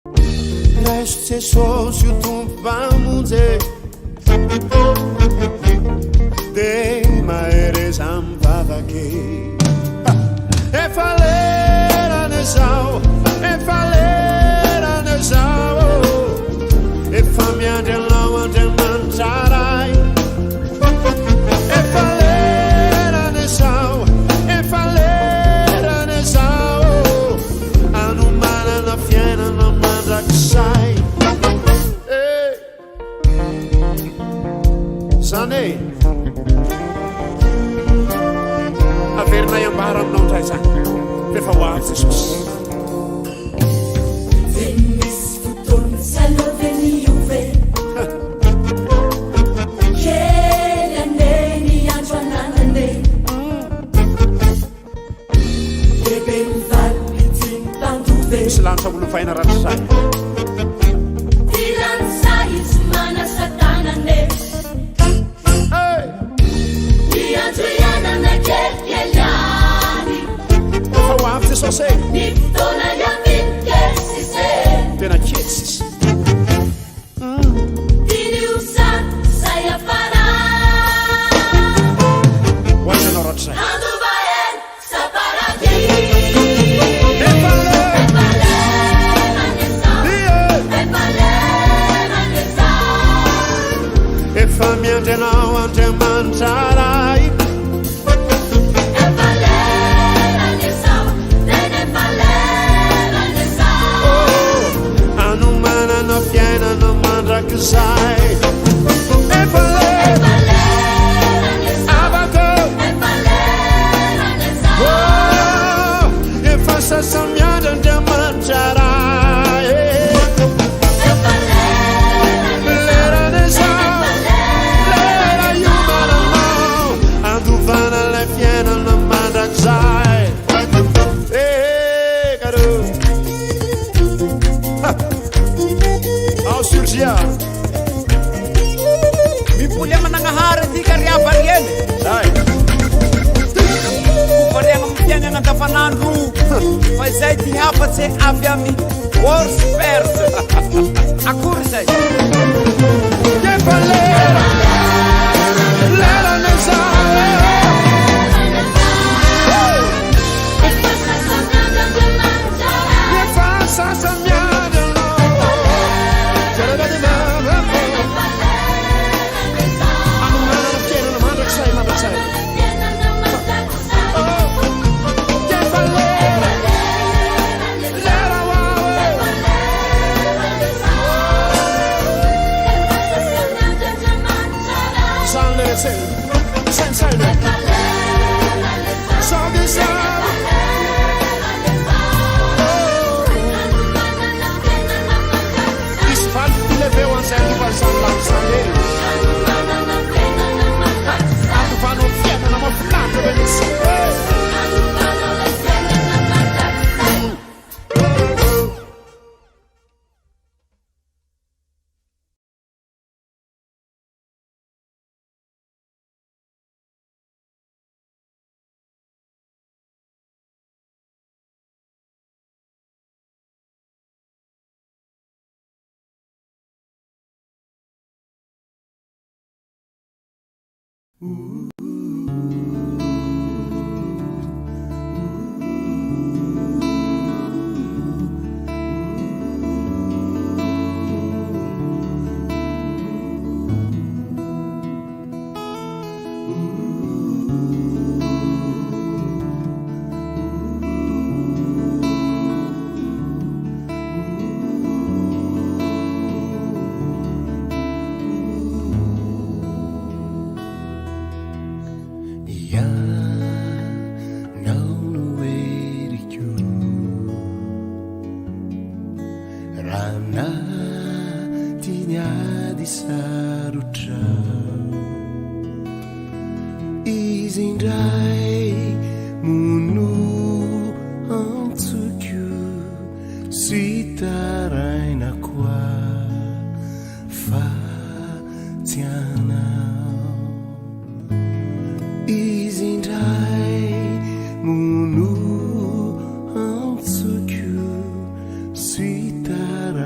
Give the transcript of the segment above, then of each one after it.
Raiso Jesosy ho Tompo Mpamonjy e. Dia mahereza mivavaka e. Efa lerana izao, efa lerana izao. Efa miandry anao Andriamanitra Ray. Efa lerana izao, efa lerana izao. Anomanana fiainana mandrakizay. Eh. Zany e. Averinay ambara aminao indray zany. F'efa ho avy Jesosy. Misy lanitra ho lovaina rahatrizay. Efa ho avy Jesosy e. Tena kely sisa. Ho aiza ianao rahatrizay? Efa miandry anao Andriamanitra Ray. Anomanana fiainana mandrakizay. Efa lera Abako. Oh, efa sasa-miandry Andriamanitra Ray. Lera izao, lera iomananao, andovana ilay fiainana mandrakizay. Eh, karo. Ha. Ao Surgia. Mimpoly aman-Nagnahary antika ry havarieny. Zay. Ho variagna amin'ny fiainana andavanandro fa izay ty hafatse avy amin'ny Worspers. Akory izay. Efa lera, lera nezao. Efa sasa-miandry anao. Anomanana fiainana mandrakizay, mandrakizay. Oh, efa lera, lera ho ahy. Zany le retsel, saintsaina. Sao dia zany. Hisy valiny lehibe ho an'izay handova an'izany lanitra izany e. Handovanao fiainana mahafinaritra be mihitsy. Ianao no heriko Raha anatin'ny ady sarotra Izy indray moa no antsoiko sy tarainako fa tsy anao. Izy indray moa no antsoiko sy tarainako.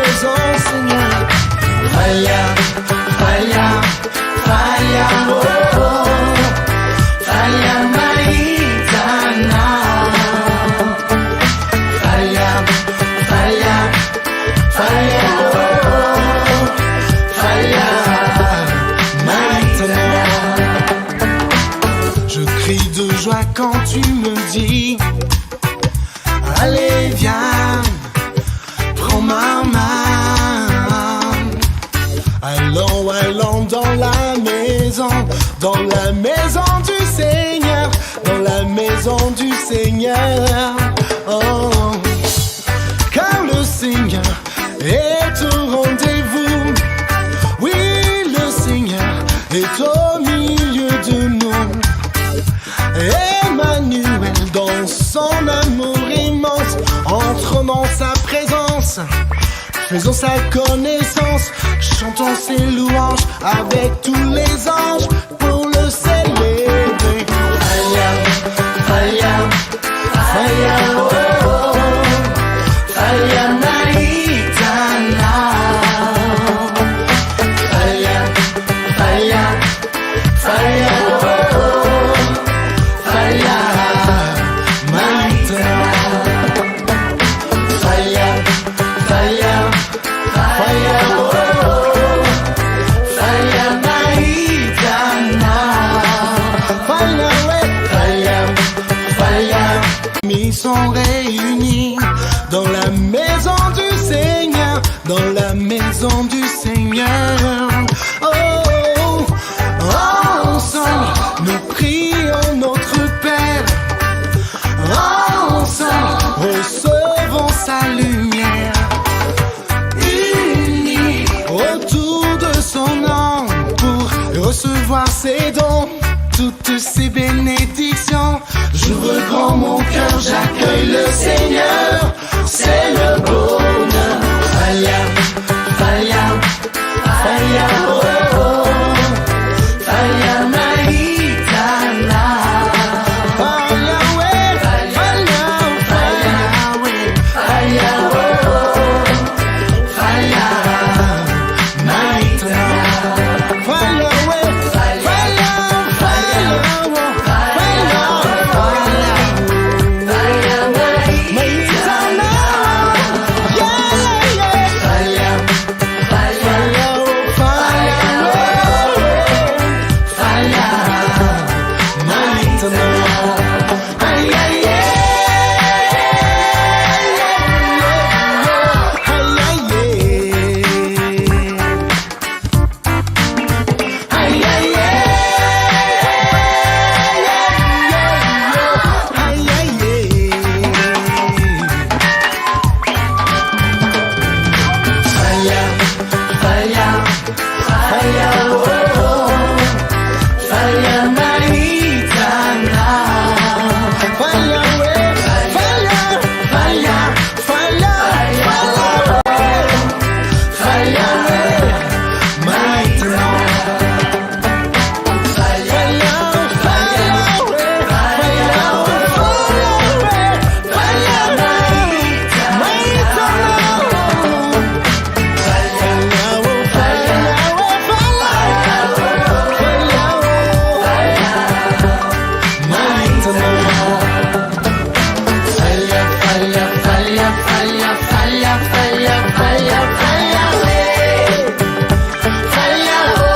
maison, Seigneur. Falla, falla, falla, oh, oh. Falla mahitana. Falla, falla, falla, oh, oh. Falla mahitana. Je crie de joie quand tu me dis Allez viens, prends ma main Allons, allons dans la maison Dans la maison du Seigneur Dans la maison du Seigneur oh. Car le Seigneur est au rendez-vous Oui, le Seigneur est au milieu de nous Emmanuel dans son amour immense Entrons dans sa présence Faisons sa connaissance Chantons ses louanges avec tous les anges Pour le célébrer Falla, falla, falla, oh, oh. Falla mahitana Falla, falla, falla, oh, oh. Falla mahitana Falla, falla, falla, oh, oh. Falla mahitana Falla, ouais, falla, falla Ils sont réunis dans la maison du Seigneur, dans la maison du Seigneur. Oh, ensemble, nous prions notre Père. Ensemble, recevons sa lumière. Unis autour de son nom pour recevoir ses dons, toutes ses bénédictions. J'ouvre grand mon cœur, j'accueille le Seigneur, c'est le bonheur. Falla, falla, falla, oh, oh. Falla mahitana. Falla, ouais, falla, falla, ouais, falla, oh, oh. Falla, mahitana. Falla, ouais, falla, falla, oh, falla, falla, mahitana. Yeah, yeah. Falla, falla, oh, falla, oh, falla, mahitana. Ay, ay, ay, ay, ay, ay, ay, ay, ay, ay. Falla, falla, falla, oh, oh. Falla mahitana. Falla, ouais, falla, falla, falla, falla, falla, ouais, mahitana. Falla, falla, ouais, falla, falla, ouais, falla, mahitana. Falla, oh, falla, ouais, falla, falla, oh, mahitana. Falla, falla, falla, falla, falla, falla, falla, falla, ouais. Falla, oh,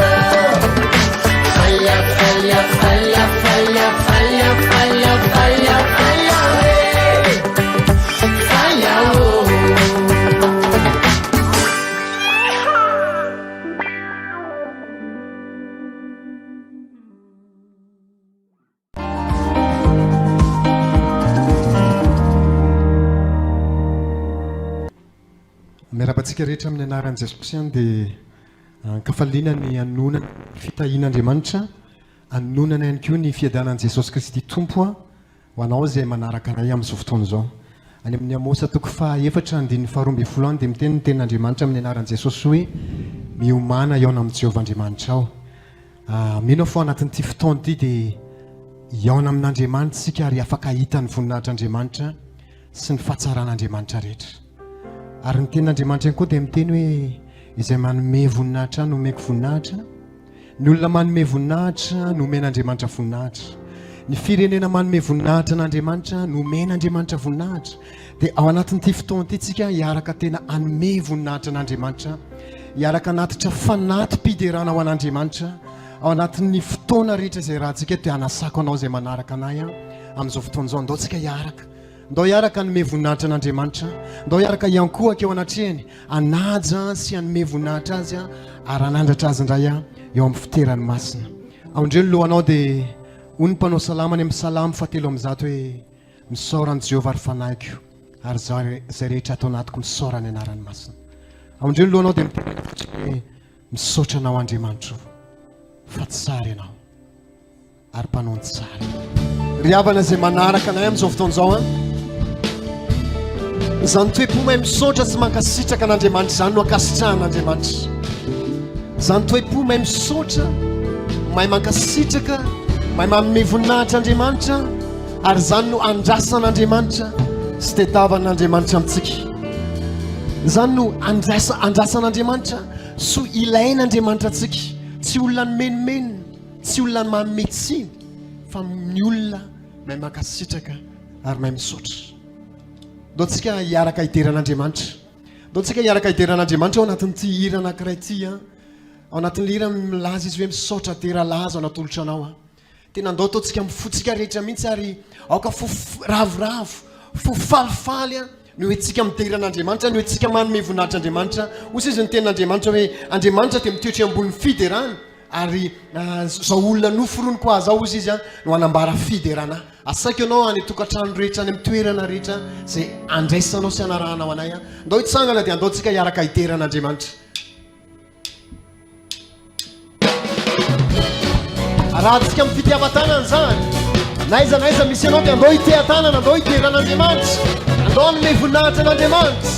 oh. Falla, falla, falla, falla, falla, falla, falla, falla, ouais. Falla, oh. Miarahaba antsika rehetra amin'ny anaran'i Jesosy ihany dia ankafaliana ny hanonana ny fitahian'Andriamanitra, hanonana ihany koa ny fiadanan'i Jesosy Kristy Tompo ho anao izay manaraka anay amin'izao fotoana izao. Any amin'ny Amosa toko faha-efatra andininy faha-12 any dia miteny ny tenin'Andriamanitra amin'ny anaran'i Jesosy hoe miomàna hihaona amin'i Jehovah Andriamanitrao. Mino aho fa ao anatin'ity fotoana ity dia hihaona amin'Andriamanitra isika ary afaka hahita ny voninahitr'Andriamanitra sy ny fahatsaran'Andriamanitra rehetra. Ary ny tenin'Andriamanitra ihany koa dia miteny hoe izay manome voninahitra ahy no omeko voninahitra. Ny olona manome voninahitra no omen'Andriamanitra voninahitra. Ny firenena manome voninahitra an'Andriamanitra no omen'Andriamanitra voninahitra. Dia ao anatin'ity fotoana ity tsika hiaraka tena hanome voninahitra an'Andriamanitra, hiaraka hanatitra fanati-piderana ho an'Andriamanitra. Ao anatin'ny fotoana rehetra izay rahantsika eto dia hanasako anao izay manaraka anay amin'izao fotoana izao. Andao tsika hiaraka. Ndao hiaraka hanome voninahitra an'Andriamanitra. Ndao hiaraka hiankohoka eo anatrehany, hanaja sy hanome voninahitra Azy ary hanandratra Azy indray eo amin'ny fitoerany masina. Aondreo ny lohanao dia hoy ny mpanao salamo any amin'ny Salamo fahatelo amby zato hoe, Misaora an'i Jehovah ry fanahiko, ary izay rehetra ato anatiko misaora ny anarany masina. Aondreo ny lohanao dia mitenena fotsiny hoe, Misaotra anao Andriamanitro fa tsara ianao. ary mpanao ny tsara. Ry havana izay manaraka anay amin'izao fotoana izao an, izany toe-po mahay misaotra sy mankasitraka an'Andriamanitra izany no ankasitrahan'Andriamanitra. Izany toe-po mahay misaotra, mahay mankasitraka, mahay manome voninahitra Andriamanitra, ary izany no andrasan'Andriamanitra sy tediavan'Andriamanitra amintsika. Izany no andrasa andrasan'Andriamanitra sy ilain'Andriamanitra antsika. Tsy olona nomenomenona. Tsy olona manome tsiny fa ny olona mahay mankasitraka ary mahay misaotra. Ndao tsika hiaraka hidera an'Andriamanitra. Ndao tsika hiaraka hidera an'Andriamanitra ao anatin'ity hira anankiray ity an. Ao anatin'ilay hira milaza izy hoe misaotra dera laza natolotra anao an. Tena ndao ataontsika amin'ny fontsika rehetra mihitsy ary aoka fo ravoravo, fo falifaly an. Ny hoe tsika midera an'Andriamanitra, ny hoe tsika manome voninahitra Andriamanitra. Hoy izy ny tenin'Andriamanitra hoe Andriamanitra dia mitoetra eo ambonin'ny fiderana. Ary zao olona noforoniko ahy zao hozy izy no hanambara fiderana ahy. Asaiko ianao any an-tokantrano rehetra, any amin'ny toerana rehetra izay andraisanao sy anarahanao anay. Andao hitsangana dia andao tsika hiaraka hidera an'Andriamanitra. Arahantsika amin'ny fitiavan-tanana izany. Na aiza na aiza misy anao dia andao hiteha-tanana, andao hidera an'Andriamanitra. Andao hanome voninahitra an'Andriamanitra.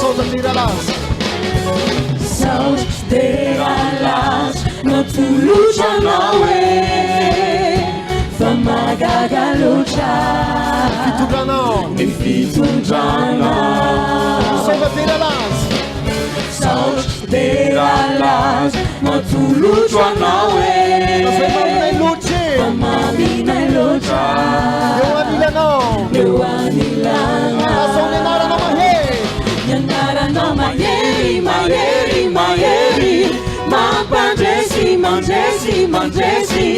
Saotra dera laza. Saotra dera laza natolotra anao e fa mahagaga loatra Fitondranao. ny fitondranao. Saotra dera laza. Saotra dera laza natolotra anao e Fa maminay loatra e. fa maminay loatra Eo anilanao. eo anilanao. Lazao ny anaranao mahery. Ny anaranao mahery, mahery, mahery Mampandresy, mandresy, mandresy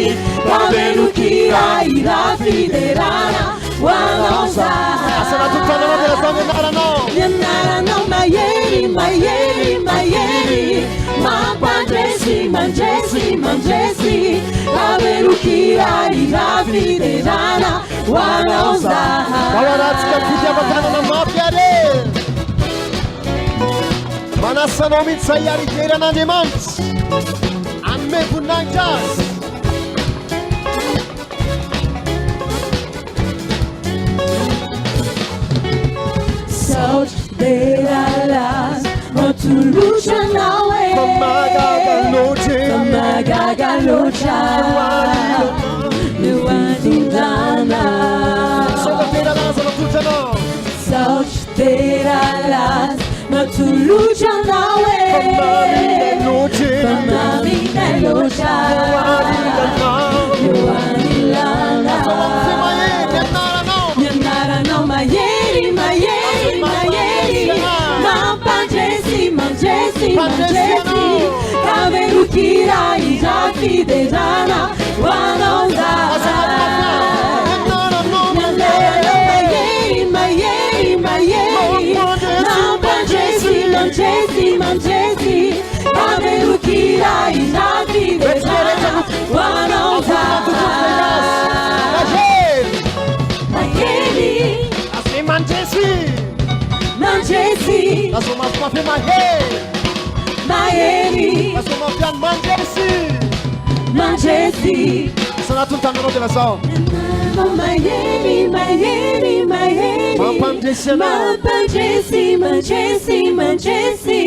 Mamelokira hira fiderana ho anao zahay. Asa natolotra anao dia lazao ny anaranao. Ny anaranao mahery, mahery, mahery Mampandresy, mandresy, mandresy Mamelokira hira fiderana ho anao zahay. Mba ho arahantsika ny fitiavan-tanana mafy ary e. Manasa anao mihitsy izay ary hidera an'Andriamanitra. Hanome voninahitra azy. Saotra dera laza natolotra anao e. Fa mahagaga loatra e. Fa mahagaga loatra. Eo anilanao. Saotra dera laza natolotra anao. Saotra dera laza natolotra anao e. Fa maminay loatra e. Fa maminay loatra. Eo anilanao. Eo anilanao. Lazao amin'ny feo mahery ny anaranao. Ny anaranao mahery, mahery, mahery Mampandresy, mandresy, mandresy Kamerokira hira fiderana ho anao zahay. Ny anaranao Ny anaranao mahery, mahery, mahery Mampandresy, mandresy, mandresy Kamerokira hira fiderana ho anao zahay. Mahery. Mahery, Lazao mandresy. mandresy, Lazao mafimafy mahery. mahery, Lazao mafy any mandresy. mandresy. Asa anatin'ny tananao dia lazao. Anaranao mahery, mahery, mahery. Mampandresy anao. Mampandresy, mandresy, mandresy.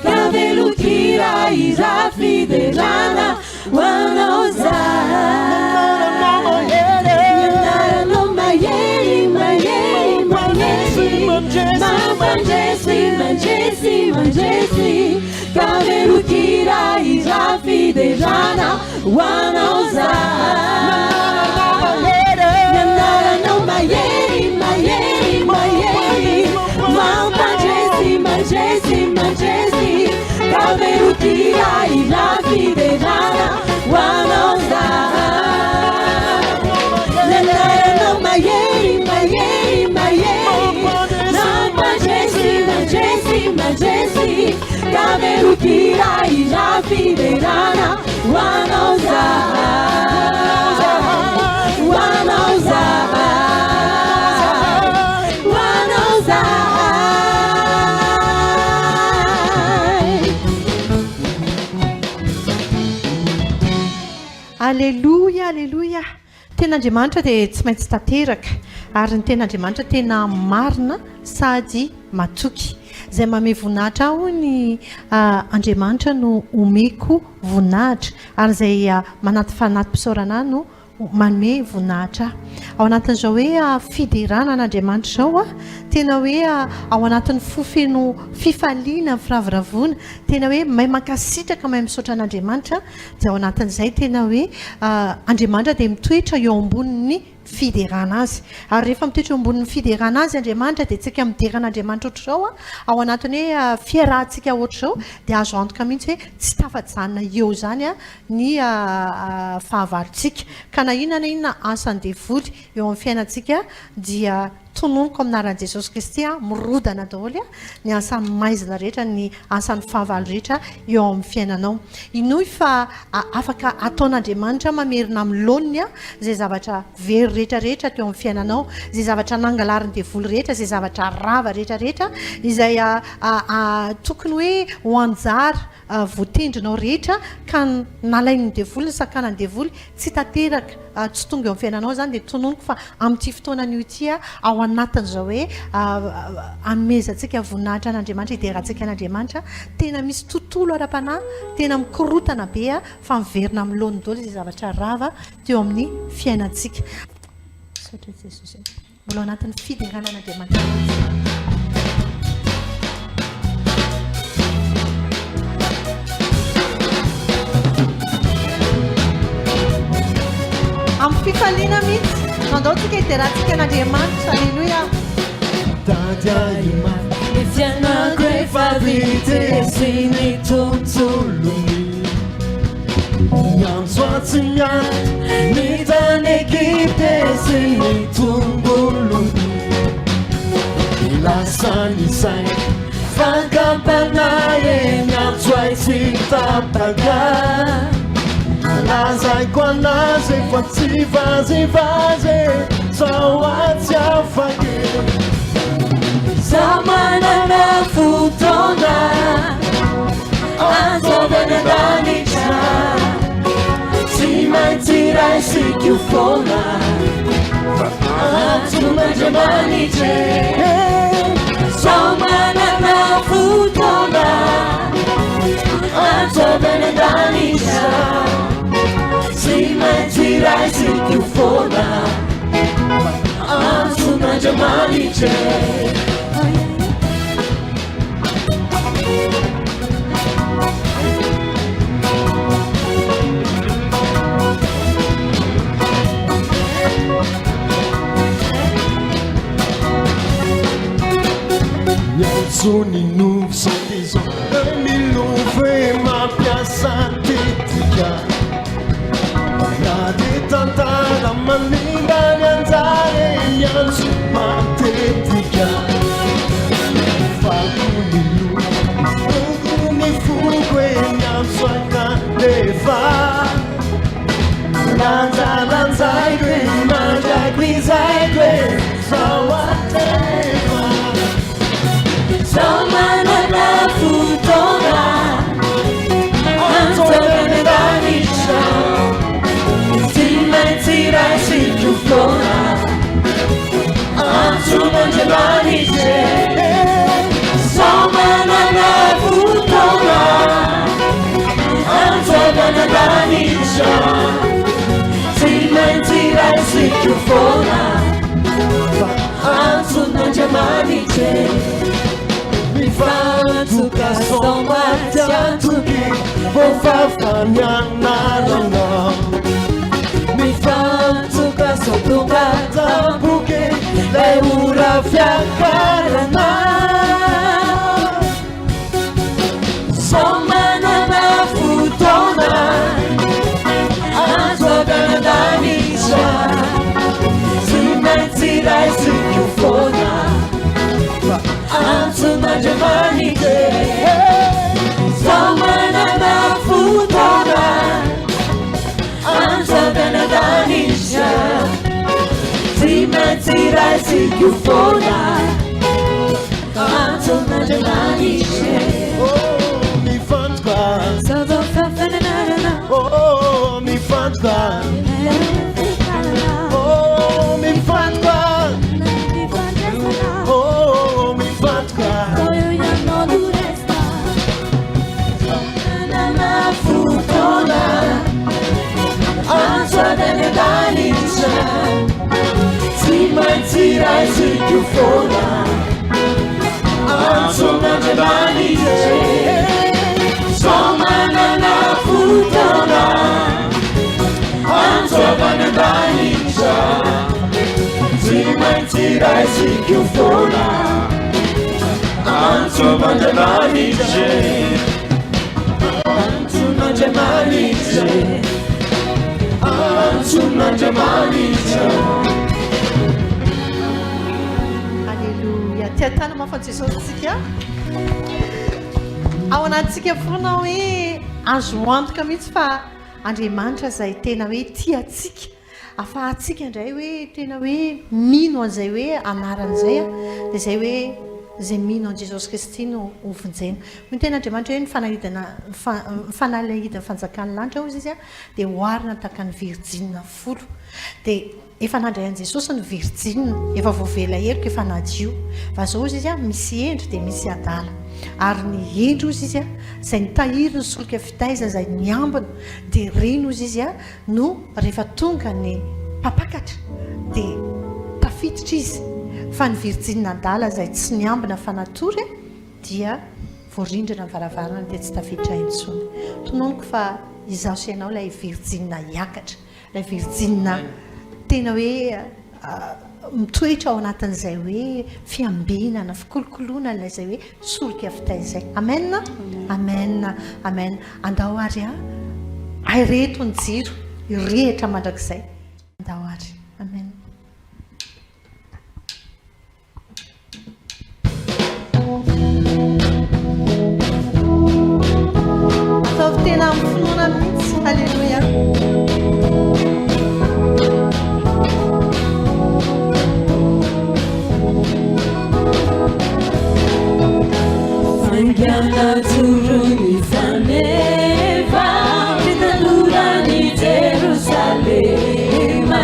Ka velon-kira hira fiderana ho anao zahay. Ny anaranao mahery, mahery, mahery. Mampandresy, mandresy, mandresy. Ka velon-kira hira fiderana ho anao zahay. Ny anaranao mahery, mahery, mahery. Mampandresy, mandresy, mandresy. Ka velon-kira hira fiderana ho anao zahay. Ny anaranao mahery, mahery, mahery. Mampandresy, mandresy, mandresy. Ka velon-kira hira fiderana ho anao zahay. Ho anao zahay. Ho anao zahay. Aleloia, aleloia. Tenin'Andriamanitra dia tsy maintsy tanteraka, ary ny tenin'Andriamanitra tena marina sady matoky. Izay manome voninahitra ahy hoy ny Andriamanitra no omeko voninahitra, ary izay manaty fanatim-pisaorana ahy no manome voninahitra ahy. Ao anatin'izao hoe fiderana an'Andriamanitra izao, tena hoe ao anatin'ny fo feno fifaliana, firavoravoana, tena hoe mahay mankasitraka, mahay misaotra an'Andriamanitra, dia ao anatin'izay tena hoe Andriamanitra dia mitoetra eo ambonin'ny fiderana Azy. Ary rehefa mitoetra eo ambonin'ny fiderana Azy Andriamanitra dia tsika midera an'Andriamanitra ohatr'izao ao anatin'ny hoe fiarahantsika ohatr'izao dia azo antoka mihitsy hoe tsy tafajanona eo izany ny fahavalontsika. Ka na inona na inona asan'ny devoly eo amin'ny fiainantsika dia tononiko amin'ny anaran'i Jesosy Kristy aho, mirodana daholo ny asan'ny maizina rehetra, ny asan'ny fahavalo rehetra eo amin'ny fiainanao. Inoy fa afaka ataon'Andriamanitra mamerina amin'ny laoniny izay zavatra very rehetra rehetra teo amin'ny fiainanao, izay zavatra nangalarin'ny devoly rehetra, izay zavatra rava rehetra rehetra, izay tokony hoe ho anjara voatendrinao rehetra ka nalain'ny devoly, nisakanan'ny devoly, tsy tanteraka, tsy tonga eo amin'ny fiainanao izany dia tononiko fa amin'ity fotoana anio ity ao anatin'izao hoe anomezantsika voninahitra an'Andriamanitra, hiderantsika an'Andriamanitra, tena misy tontolo ara-panahy tena mikorotana be fa miverina amin'ny laoniny daholo izay zavatra rava teo amin'ny fiainantsika. Misaotra Jesosy. Mbola ao anatin'ny fiderana an'Andriamanitra mihitsy. Amin'ny fifaliana mihitsy. Andao tsika hiderantsika an'Andriamanitra. Alléluia. Mitady ahy mafy. Ny fiainako efa vita sy ny tontolony. Miantso ahy tsy miato. Ny tany Egypte sy ny tontolony. Lasa ny saiko. Fakam-panahy e miantso ahy tsy tapaka. Lazaiko anazy fa tsy vazivazy sao ahy tsy afaka. Za manana fotoana Antso avy any an-danitra Tsy maintsy raisiko foana Antson'Andriamanitra Za manana fotoana Antso avy any an-danitra Tsy maintsy raisiko foana Antson'Andriamanitra. Miantso ny nofy soi-disant milofo e mampiasa tetika na dia tantara manimba ny anjara e miantso matetika fako ny loko ny foko e miantso akanefa lanjalanjaiko e mandrako izaiko e sao atefa. Za manana fotoana Antso avy any an-danitra Tsy maintsy raisiko foana fa antson'Andriamanitra e. Mifantoka sao maty antoky voafafa ny anaranao. Mifantoka sao tonga Tampoky ilay ora fiakarana. Sao manana fotoana antso avy any an-danitra, tsy maintsy raisiko foana fa antson'Andriamanitra e. Sao manana fotoana antso avy any an-danitra, tsy maintsy raisiko foana antson'Andriamanitra e. Oh, mifantoka. Sao voafafa ny anarana. Oh, mifantoka. Oh, mifantoka. Oh, mifantoka. Manana fotoana antso avy any an-danitra, tsy maintsy raisiko foana antson'Andriamanitra e. Sao manana fotoana antso avy any an-danitra, tsy maintsy raisiko foana antson'Andriamanitra e. Antson'Andriamanitra e. Antson'Andriamanitra. Alléluia. Tia tana mafa Jesosy tsika. Ao anatintsika foana hoe azo antoka mihitsy fa Andriamanitra izay tena hoe tia antsika. Afahantsika indray hoe tena hoe mino an'izay hoe anarana izay a, dia izay hoe izay mino an'i Jesosy Kristy no ho vonjena. Hoy ny tena Andriamanitra hoe ny fanalahidana ny fanalahidin'ny fanjakan'ny lanitra hozy izy a, dia oharina tahaka ny virjina 10. Dia efa nandray an'i Jesosy ny virjina, efa voavela heloka, efa nadio. Fa izao hozy izy a, misy hendry dia misy adala. Ary ny hendry hozy izy a, izay nitahiry ny solika fitaiza izay niambina, dia ireny hozy izy a, no rehefa tonga ny mpampakatra dia tafiditra izy. Fa ny virjina adala izay tsy niambina fa natory dia voarindrina ny varavarana dia tsy tafiditra intsony. Tononiko fa izaho sy ianao ilay virjina hiakatra, ilay virjina tena hoe mitoetra ao anatin'izay hoe fiambenana, fikolokoloana ilay izay hoe solika fitaiza izay. Amen. Amen. Amen. Andao ary a, aireto ny jiro hirehitra mandrakizay. Andao ary. Amen. Ataovy tena amin'ny finoana mihitsy. Alléluia. Faingana joro ny faneva, ry tanoran'i Jerosalema.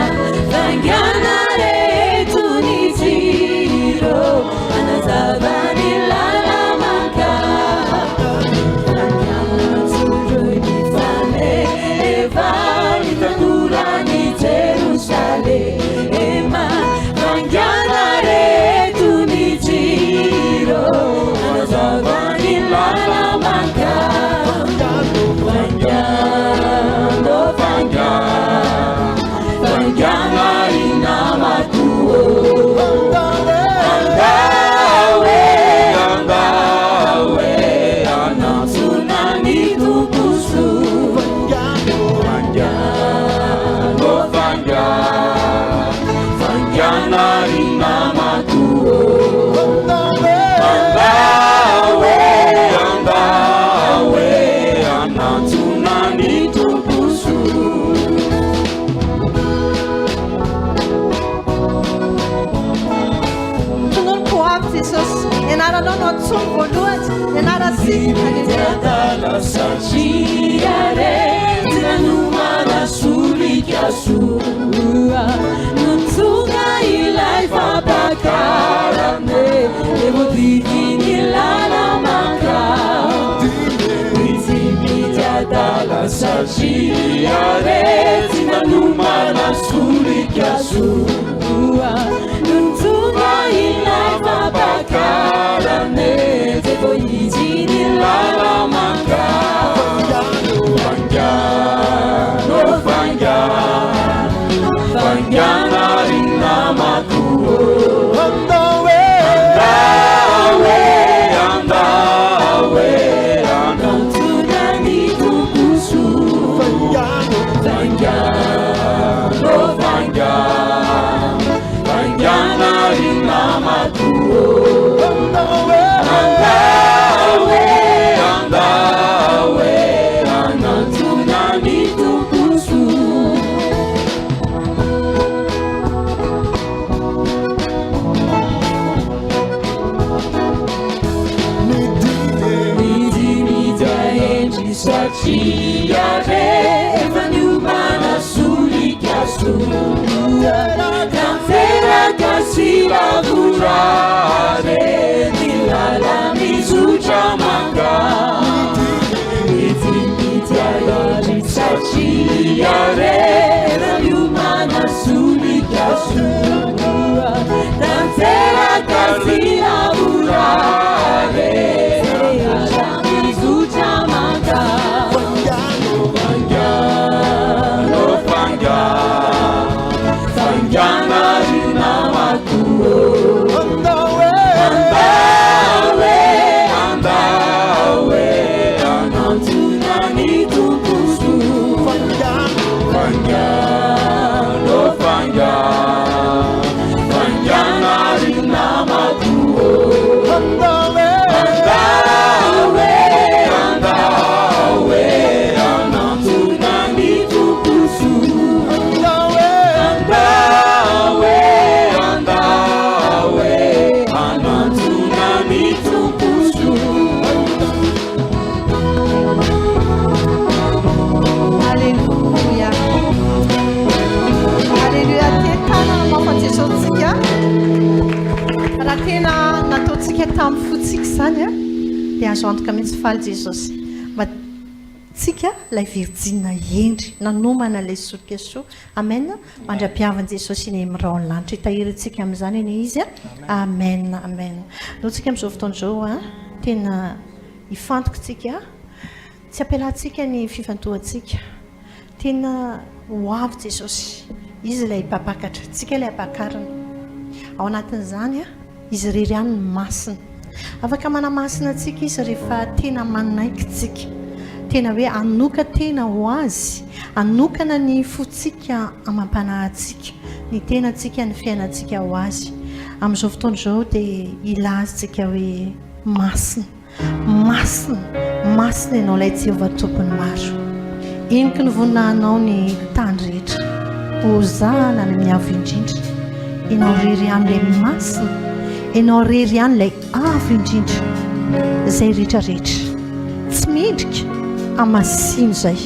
Faingana reto ny jiro, hanazava ny lala-mankao. Faingana joro ny faneva, ry tanoran'i Jerosalema. Faingana reto ny jiro, hanazava ny lala-mankao. Faingana, faingana, faingana ry namako. Andao e, andao e, hanantona ny Tompo soa. Faingana, faingana, faingana ry namako. Andao e, andao e, hanantona ny Tompo soa. Tononiko ho avy Jesosy. Ny anaranao no antsoiny voalohany. Ny anarantsika. Alléluia. Adala satria re tsy nanomana solika soa no tonga ilay fampakarana e voadidy ny lala-mankao. Tsy mity adala satria re tsy nanomana solika. solika soa. Nony tonga ilay fampakarana dia voahidy ny lala-mankany. Faingano, faingano, faingana ry namako ô. Andao e! Andao e, andao e, Anantona ny Tompo soa. Faingano! Faingano, faingano, faingana ry namako ô. Andao e! Andao e, andao e, Anantona ny Tompo soa. Ny dimy e! Ny dimy dia hendry satria rehefa niomana solika soa. Tanteraka sy lavorary ny lala-mizotra mankany. Ny dimy dia hendry satria rehefa niomana solika soa. Tanteraka sy lavorary ny lala-mizotra mankany. Faingano, faingano, faingana ry namako ô. Andao e! Andao e, andao e, Anantona ny Tompo soa. Faingano! Faingano, faingano, faingana ry namako ô. Andao e! Andao e, andao e, Anantona ny Tompo soa. Andao e! Andao e, andao e, Anantona ny Tompo soa. Alléluia. Alléluia. Te tanana mafa Jesosy-tsika. Raha tena nataontsika tamin'ny fontsika izany a, dia azo antoka mihitsy faly Jesosy. Mba tsika ilay virjina hendry nanomana ilay solika soa. Amen. Mandra-piavin'i Jesosy eny amin'ny rahon'ny lanitra. Hitahiry antsika amin'izany anie Izy a. Amen. Amen. Ndao tsika amin'izao fotoana izao a, tena hifantoka tsika. Tsy ampialantsika ny fifantohantsika. Tena ho avy Jesosy. Izy ilay mpampakatra, tsika ilay ampakarina. Ao anatin'izany, Izy irery ihany no masina. Afaka manamasina antsika Izy rehefa tena manaiky tsika. Tena hoe hanoka-tena ho Azy, hanokana ny fontsika amam-panahintsika, ny tenantsika, ny fiainantsika ho Azy. Amin'izao fotoana izao dia hilaza tsika hoe masina. Masina, masina Ianao ilay Jehovah Tompon'ny maro. Heniky ny voninahinao ny tany rehetra. Hozahana any amin'ny Avo Indrindra. Ianao irery ihany ilay masina. Ianao irery ihany ilay Avo Indrindra. Izay rehetra rehetra tsy mendrika, hamasino izay.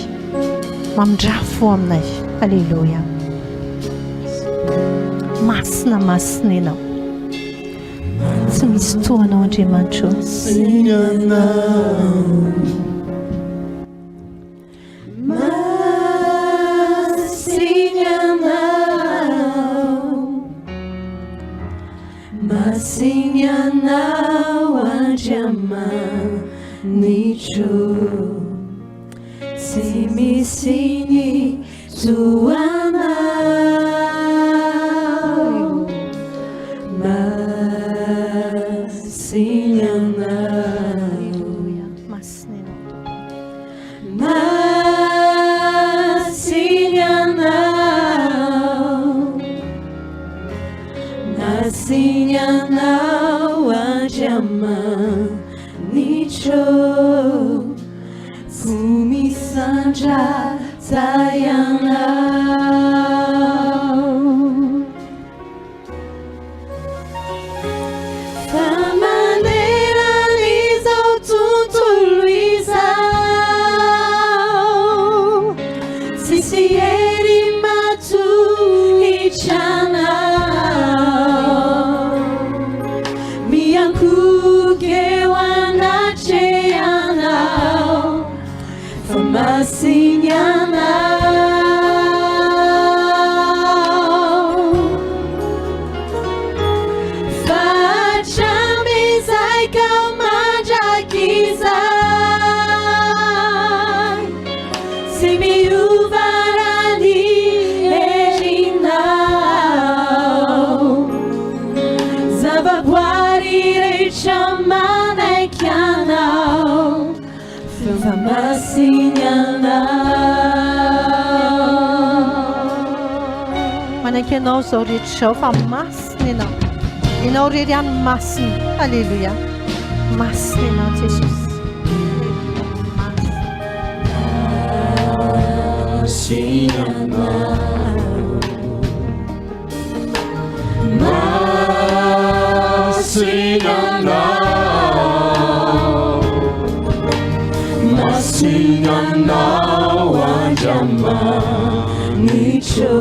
Mamindrà fo aminay. Aleloia. Masina, masina Ianao. Tsy misy toa anao Andriamanitra o. Masina Ianao, Masina Ianao Andriamanitro, tsy misy ny toa Anao. Masina Ianao. Aleloia. Masina Ianao Tompo. Masina Ianao, Masina Ianao Andriamanitro, tsy misandratra Ianao. Fa manerana izao tontolo izao, tsisy hery matohitra Anao. Miankohoka eo anatrehanao, fa masina Ianao. Fa masina Ianao. Manaiky Anao izao rehetra izao fa masina Ianao. Ianao irery ihany no masina. Aleloia. Masina Ianao Jesosy. Masina Ianao. Masina Anao. Masina Anao Andriamanitro.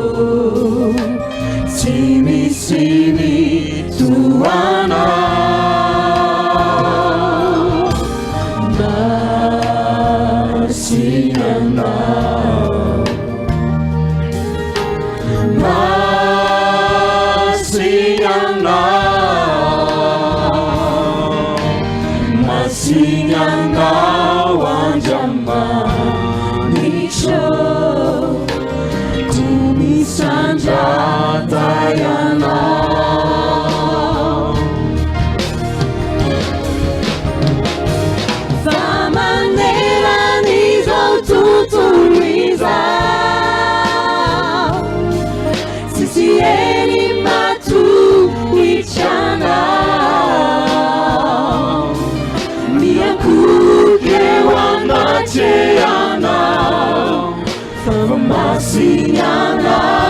Tsy misy ny toa Anao. Masina Anao. Masina Anao, Masina Anao Andriamanitro, Koa misandrata Ianao. Fa maneran'izao tontolo izao, tsisy hery matohitra anao. Miankohoka eo anatrehanao, fa masina Ianao.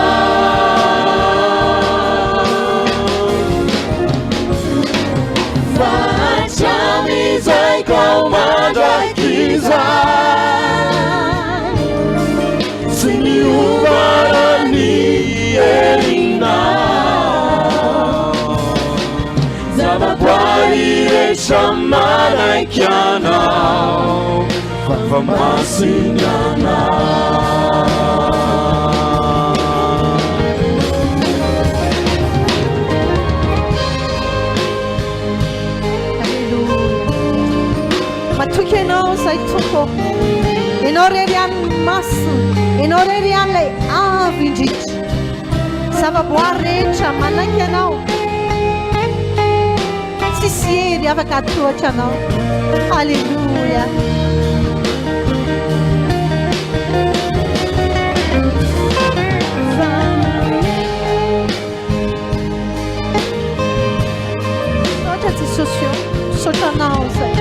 Fa hatramin'izay ka ho mandrakizay, tsy miova raha ny herinao. Zavaboary rehetra manaiky Anao, fa masina Ianao. Aleloia. Matoky Ianao izay Tompo. Ianao irery ihany no masina. Ianao irery ihany ilay avo indrindra. Zavaboary rehetra manaiky Anao. Tsisy hery afaka hatohatra Anao. Aleloia. Misaotra Jesosy ô, misaotra Anao izay.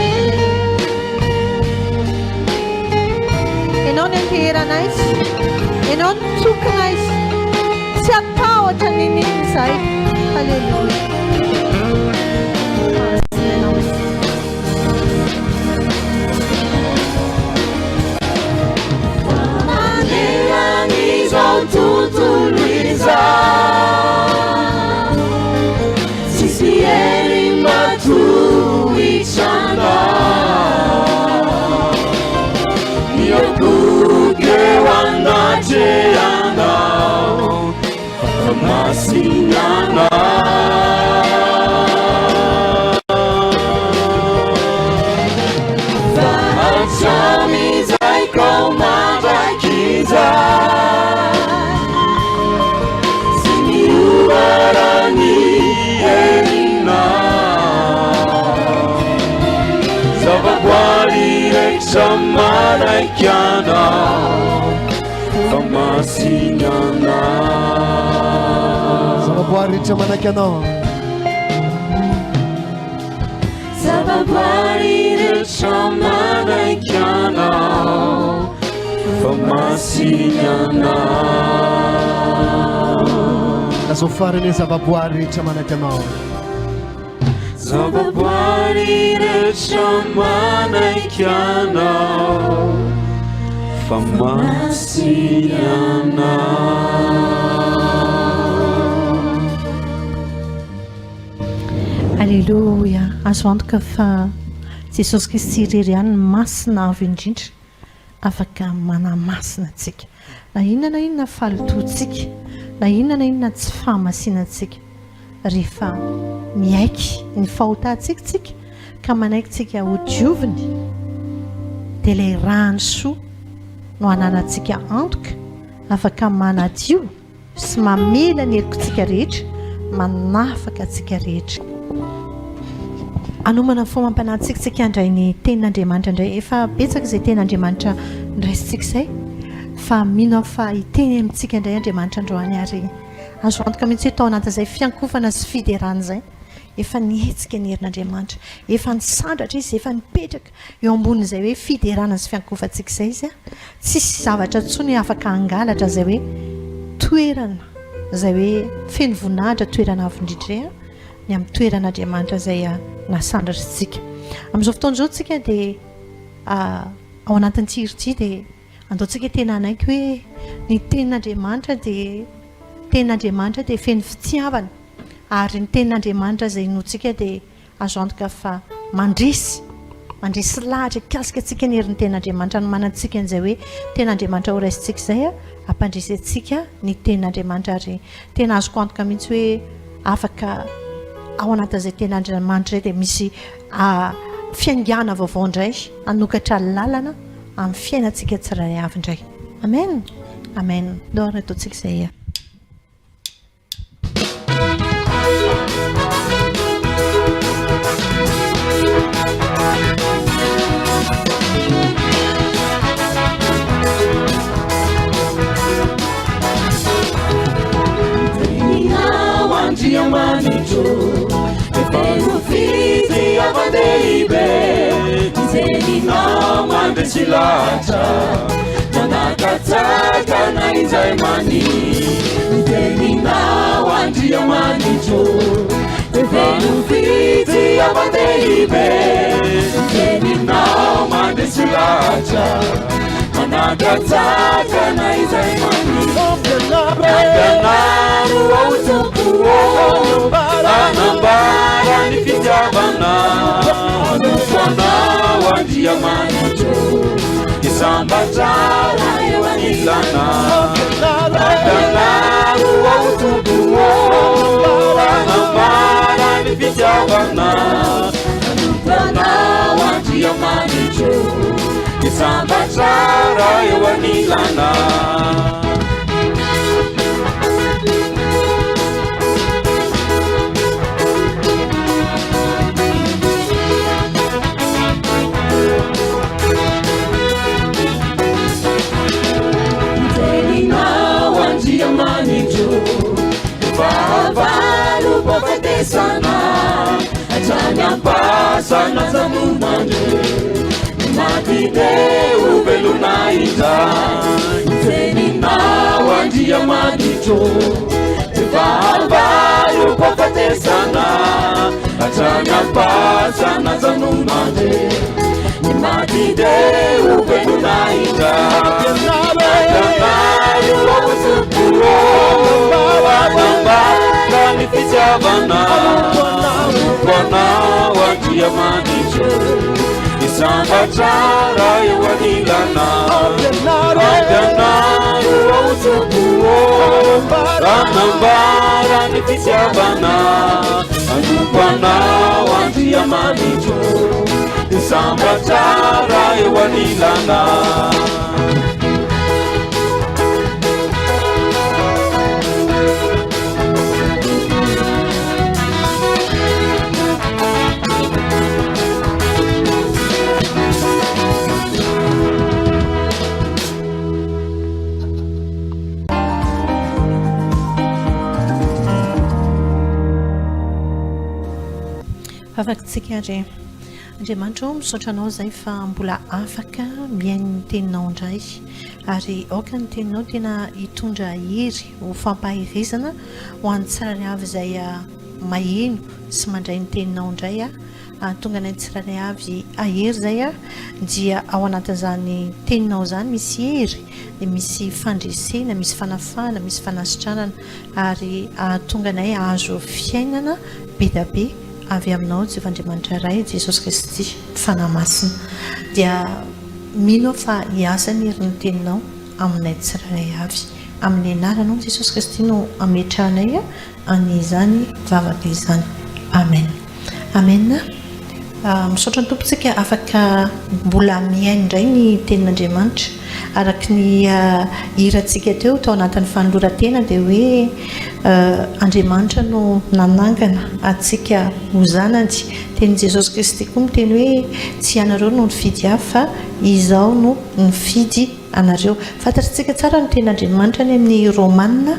Ianao ny anteheranay, Ianao ny tokinay, tsy hatahotra n'inon'inona izahay. Alléluia. Masina Ianao. Maneran'izao tontolo izao, tsisy hery matohitra anao. Miankohoka eo anatrehanao, fa masina Ianao. Fa hatramin'izay ka ho mandrakizay, tsy miova raha ny herinao. Zavaboary rehetra manaiky Anao, fa masina Anao. Zavaboary rehetra manaiky Anao. Zavaboary rehetra manaiky Anao, fa masina Anao. Lazao farany hoe zavaboary rehetra manaiky Anao. Zavaboary rehetra manaiky Anao, fa masina Anao. Aleloia! Azo antoka fa Jesosy Kristy irery ihany no masina avo indrindra afaka manamasina antsika. Na inona na inona fahalotoantsika, na inona na inona tsy fahamasinantsika, rehefa miaiky ny fahotantsika isika ka manaiky tsika ho dioviny, dia ilay ràny soa no ananantsika antoka afaka manadio sy mamela ny helokintsika rehetra, manafaka antsika rehetra. Hanomana ny fo amam-panahintsika isika handray ny tenin'Andriamanitra indray. Efa betsaka izay tenin'Andriamanitra noraisintsika izay fa mino aho fa hiteny amintsika indray Andriamanitra androany ary azo antoka mihitsy hoe tao anatin'izay fiankofana sy fiderana izay efa nihetsika ny herin'Andriamanitra, efa nisandratra izy, efa nipetraka eo ambonin'izay hoe fiderana sy fiankofantsika izay izy. Tsisy zavatra intsony afaka hangalatra izay hoe toerana izay hoe feno voninahitra, toerana avo indrindra izay. ny amin'ny toeran'Andriamanitra izay nasandratritsika. Amin'izao fotoana izao tsika dia ao anatin'ity hira ity dia andao tsika tena hanaiky hoe ny tenin'Andriamanitra dia tenin'Andriamanitra dia feno fitiavana ary ny tenin'Andriamanitra izay inoantsika dia azo antoka fa mandresy mandresy lahatra hikasika antsika ny herin'ny tenin'Andriamanitra no manantsika an'izay hoe tenin'Andriamanitra horaisintsika izay hampandresy antsika ny tenin'Andriamanitra ary Tena azoko antoka mihitsy hoe afaka ao anatin'izay tena Andriamanitra izay dia misy fiaingàna vaovao indray hanokatra lalana amin'ny fiainantsika tsirairay avy indray. Amen. Amen. Ndao ary ataontsika izay. Teninao Andriamanitro Feno fitiavan-dehibe Ny teninao mandresy lahatra Manakatsakana izay mania Ny teninao Andriamanitro Feno fitiavan-dehibe Ny teninao mandresy lahatra Manakatsakana izay mania Ampianaro aho Tompo ô Hanambara ny fitiavana Hanompo Anao Andriamanitro Hisambatra raha eo anilana Ampianaro aho Tompo ô Hanambara ny fitiavana Hanompo Anao Andriamanitro Hisambatra raha eo anilana Teninao Andriamanitro Fahavalo fahafatesana Hatrany am-pasana aza no mandre Ny maty dia ho velona indray Ny teninao Andriamanitro Fahavalo fahafatesana Hatrany am-pasana aza no mandre Ny maty dia ho velona indray Ampianaro aho Tompo ô Hanambara ny fitiavana Hanompo Anao Andriamanitro Hisambatra raha eo anilanao Ampianaro aho Tompo ô Hanambara ny fitiavana Hanompo Anao Andriamanitro Hisambatra raha eo anilanao Vavakitsika re. Andriamanitra ô, misaotra Anao izahay fa mbola afaka mihaino ny Teninao indray. Ary aoka ny Teninao tena hitondra hery ho fampaherezana ho an'ny tsirairay avy izay maheno sy mandray ny Teninao indray. Hahatonga anay tsirairay avy hahery izay dia ao anatin'izany Teninao izany misy hery, dia misy fandresena, misy fanafahana, misy fanasitranana ary hahatonga anay hahazo fiainana be dia be avy aminao Jehovah Andriamanitra Ray, Jesosy Kristy, Fanahy Masina. Dia mino aho fa hiasa ny herin'ny Teninao aminay tsirairay avy. Amin'ny anaranao Jesosy Kristy no ametrahanay an'izany vavaka izany. Amen. Amen. Misaotra ny Tompo tsika afaka mbola mihaino indray ny tenin'Andriamanitra. Araka ny hirantsika teo tao anatin'ny fanoloran-tena dia hoe Andriamanitra no nanangana antsika ho zanany. Tenin'i Jesosy Kristy koa miteny hoe tsy ianareo no nifidy ahy fa Izaho no nifidy anareo. Fantatritsika tsara ny tenin'Andriamanitra any amin'ny Romana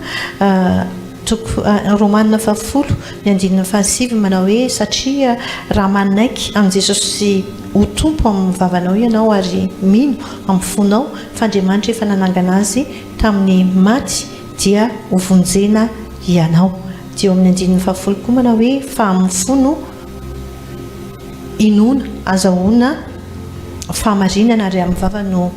toko Romana fahafolo ny andininy fahasivy manao hoe satria raha manaiky an'i Jesosy ho Tompo amin'ny vavanao ianao ary mino amin'ny fonao fa Andriamanitra efa nanangana Azy tamin'ny maty dia hovonjena ianao. Dia eo amin'ny andininy fahafolo koa manao hoe fa amin'ny fo no inoana, azahoana fahamarinana ary amin'ny vava no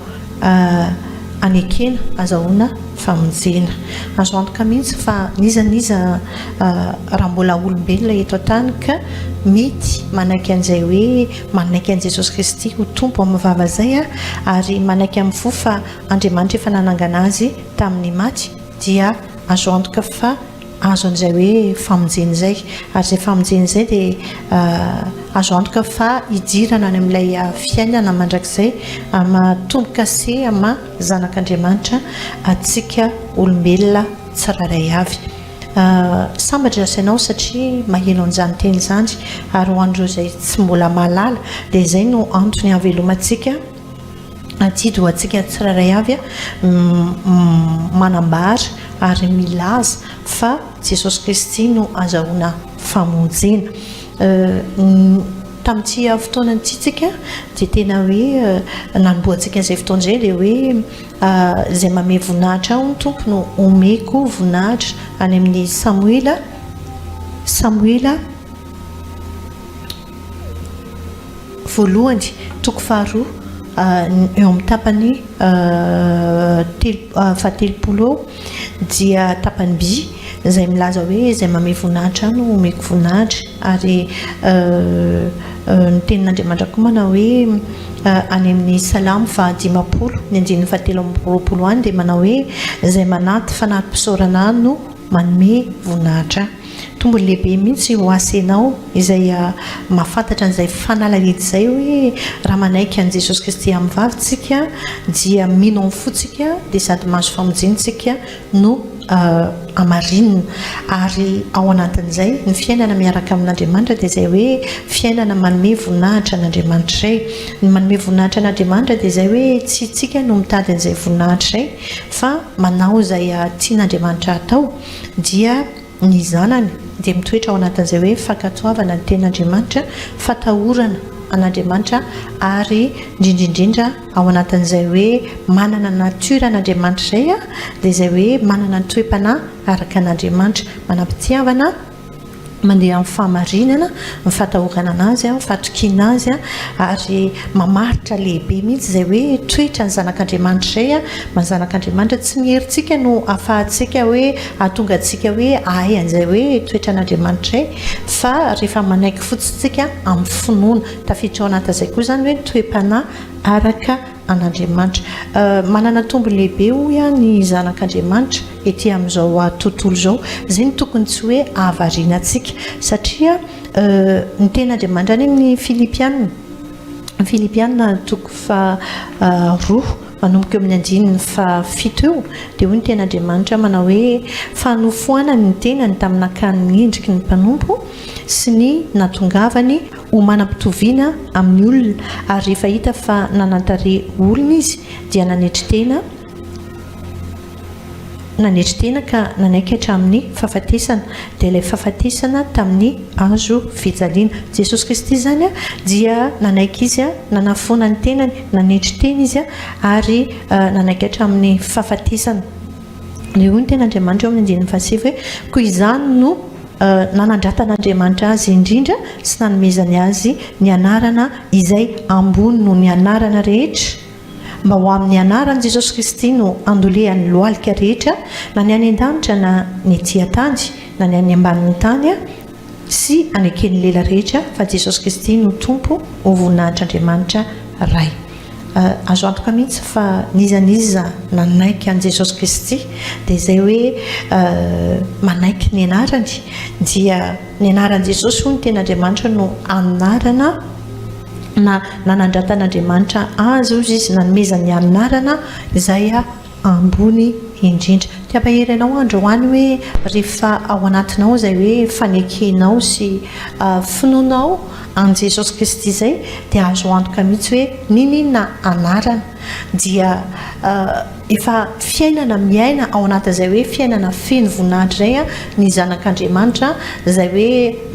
anekena, azahoana famonjena. Azo antoka mihitsy fa n'iza n'iza raha mbola olombelona eto an-tany ka mety manaiky an'izay hoe manaiky an'i Jesosy Kristy ho Tompo amin'ny vava izay ary manaiky amin'ny fo fa Andriamanitra efa nanangana azy tamin'ny maty dia azo antoka fa azo an'izay hoe famonjena izay. Ary izay famonjena izay dia azo antoka fa hidirana any amin'ilay fiainana mandrakizay ama tombo-kase ama zanak'Andriamanitra antsika olombelona tsirairay avy. Sambatra aza ianao satria maheno an'izany teny izany ary ho an'ireo izay tsy mbola mahalala dia izay no antony hahavelomantsika Adidy ho antsika tsirairay avy manambara ary milaza fa Jesosy Kristy no azahoana famonjena. Tamin'ity fotoana ity tsika dia tena hoe nanombohantsika an'izay fotoana izay dia hoe izay mamehy voninahitra ahy hoy ny Tompo no omeko voninahitra any amin'ny Samoela Samoela voalohany, toko faharoa, eo amin'ny tapany telo fahatelopolo eo dia tapany by izay milaza hoe izay mamehy voninahitra ahy no omeko voninahitra ary ny tenin'Andriamanitra koa manao hoe any amin'ny Salamo fahadimampolo ny andininy fahatelo amby roapolo any dia manao hoe izay manaty fanatim-pisaorana ahy no manome voninahitra ahy. Tombony lehibe mihitsy ho ahy sy ianao izay mahafantatra an'izay fanalahidy izay hoe raha manaiky an'i Jesosy Kristy amin'ny vava isika dia mino amin'ny fo tsika dia sady mahazo famonjena isika no hamarinina ary ao anatin'izay ny fiainana miaraka amin'Andriamanitra dia izay hoe fiainana manome voninahitra an'Andriamanitra izay. Ny manome voninahitra an'Andriamanitra dia izay hoe tsy isika no mitady an'izay voninahitra izay fa manao izay tian'Andriamanitra hatao dia ny zanany dia mitoetra ao anatin'izay hoe fankatoavana ny tenin'Andriamanitra, fatahorana an'Andriamanitra ary indrindra indrindra ao anatin'izay hoe manana nature an'Andriamanitra izay dia izay hoe manana ny toe-panahy araka an'Andriamanitra, manam-pitiavana, mandeha amin'ny fahamarinana, ny fatahorana an'Azy, ny fahatokiana Azy ary mamaritra lehibe mihitsy izay hoe toetra ny zanak'Andriamanitra izay, maha zanak'Andriamanitra, tsy ny herintsika no ahafahantsika hoe hahatonga antsika hoe hahay an'izay hoe toetran'Andriamanitra izay fa rehefa manaiky fotsiny isika amin'ny finoana, tafiditra ao anatin'izay koa izany hoe ny toe-panahy araka an'Andriamanitra. Manana tombony lehibe hoy aho ny zanak'Andriamanitra ety amin'izao tontolo izao. Izay no tokony tsy hoe hahavariana antsika satria ny tenin'Andriamanitra any amin'ny Filipiana, Filipiana toko faharoa manomboka eo amin'ny andininy fahafito eo dia hoy ny tenin'Andriamanitra manao hoe fa nofoanany ny tenany tamin'ny nakany ny endriky ny mpanompo sy ny natongavany ho manam-pitoviana amin'ny olona, ary rehefa hita fa nanan-tarehy olona izy, dia nanetry tena, nanetry tena ka nanaiky hatramin'ny fahafatesana, dia ilay fahafatesana tamin'ny hazo fijaliana. Jesosy Kristy izany dia nanaiky Izy, nanafoana ny tenany, nanetry tena Izy, ary nanaiky hatramin'ny fahafatesana. Dia hoy ny tenin'Andriamanitra eo amin'ny andininy fahasivy hoe, Koa izany no nanandratan'Andriamanitra azy indrindra sy nanomezany azy ny anarana izay ambony noho ny anarana rehetra, mba ho amin'ny anaran'i Jesosy Kristy no handolehan'ny lohalika rehetra, na ny any an-danitra na ny ety an-tany, na ny any ambanin'ny tany, sy haneken'ny lela rehetra fa Jesosy Kristy no Tompo ho voninahitr'Andriamanitra Ray. Azo antoka mihitsy fa n'iza n'iza nanaiky an'i Jesosy Kristy dia izay hoe manaiky ny anarany dia ny anaran'i Jesosy hoy ny tenin'Andriamanitra no anarana. Na nanandratan'Andriamanitra azy hozy izy nanomezany anarana izay ambony indrindra. Te hampahery anao androany hoe rehefa ao anatinao izay hoe fanekenao sy finoanao an'i Jesosy Kristy izay dia azo antoka mihitsy hoe n'inon'inona anarana dia efa fiainana miaina ao anatin'izay hoe fiainana feno voninahitra izay ny zanak'Andriamanitra izay hoe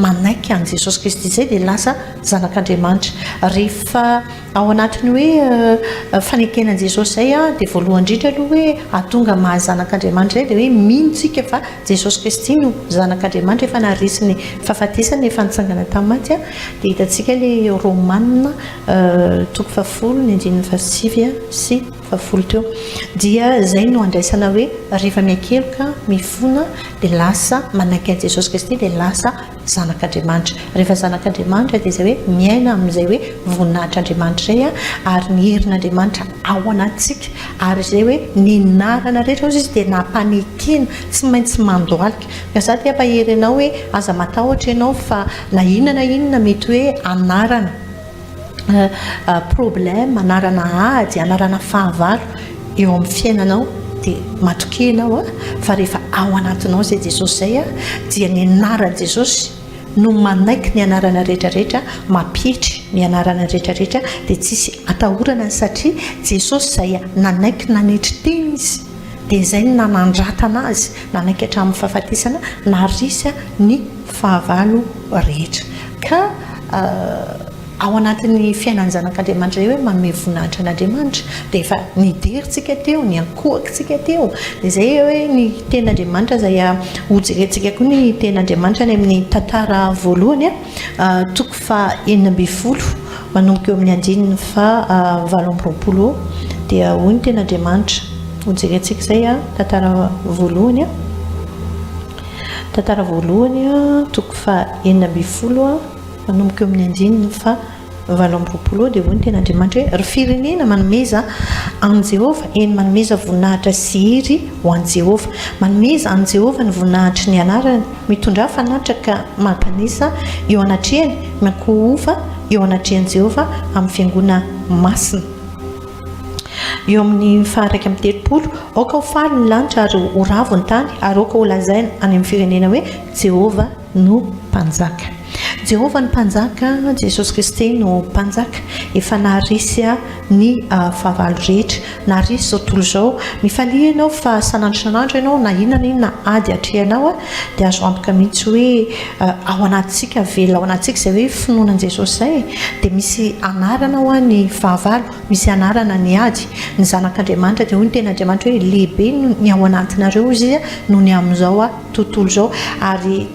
manaiky an'i Jesosy Kristy izay dia lasa zanak'Andriamanitra. Rehefa ao anatin'ny hoe fanekena an'i Jesosy izay dia voalohany indrindra aloha hoe hahatonga maha zanak'Andriamanitra izay dia hoe mino tsika fa Jesosy Kristy no zanak'Andriamanitra efa naharesy ny fahafatesana efa nitsangana tamin'ny maty dia hitantsika ilay Romana toko fahafolo ny andininy fahasivy sy fahafolo teo dia izay no andraisana hoe rehefa miakeloka mifona dia lasa manaiky an'i Jesosy Kristy dia lasa zanak'Andriamanitra. Rehefa zanak'Andriamanitra dia izay hoe miaina amin'izay hoe voninahitr'Andriamanitra izay ary ny herin'Andriamanitra ao anatintsika ary izay hoe ny anarana rehetra hozy izy dia nampanekena tsy maintsy mandohalika. Ka za te hampahery anao hoe aza matahotra ianao fa na inona na inona mety hoe anarana. problème, anarana ady, anarana fahavalo eo amin'ny fiainanao dia matokia ianao fa rehefa ao anatinao izay Jesosy izay dia ny anaran'i Jesosy no manaiky ny anarana rehetra rehetra, mampietry ny anarana rehetra rehetra dia tsisy atahorana satria Jesosy izay nanaiky nanetry tena Izy dia izay no nanandratana Azy, nanaiky hatramin'ny fahafatesana, naharesy ny fahavalo rehetra. Ka ao anatin'ny fiainan'ny zanak'Andriamanitra izay hoe manome voninahitra an'Andriamanitra dia efa niderintsika teo, niankohokantsika teo. Dia izay hoe ny tenin'Andriamanitra izay hojerentsika koa ny tenin'Andriamanitra any amin'ny tantara voalohany toko faha 16 manomboka eo amin'ny andininy faha 28 eo dia hoy ny tenin'Andriamanitra. Hojerentsika izay tantara voalohany. Tantara voalohany, toko faha 16, manomboka eo amin'ny andininy faha 28 dia hoy ny tenin'Andriamanitra hoe, Ry firenena, manomeza an'i Jehovah, eny, manomeza voninahitra sy hery ho an'i Jehovah. Manomeza an'i Jehovah ny voninahitry ny anarany, mitondrà fanatitra ka mankanesa eo anatrehany, miankohofa eo anatrehan'i Jehovah amin'ny fiangoana masina. Eo amin'ny faha-31, Aoka ho faly ny lanitra ary ho ravo ny tany, ary aoka holazaina any amin'ny firenena hoe, Jehovah no Mpanjaka. Jehovah no Mpanjaka, Jesosy Kristy no Mpanjaka. Efa naharesy ny fahavalo rehetra, naharesy izao tontolo izao. Mifalia ianao fa sanandro sanandro ianao, na inona na inona ady atrehanao, dia azo antoka mihitsy hoe ao anatintsika, velona ao anatintsika izay hoe finoana an'i Jesosy izay, dia misy anarana hoa ny fahavalo, misy anarana ny ady. Ny zanak'Andriamanitra dia hoy ny tenin'Andriamanitra hoe lehibe ny ao anatinareo hozy izy noho ny amin'izao tontolo izao. Ary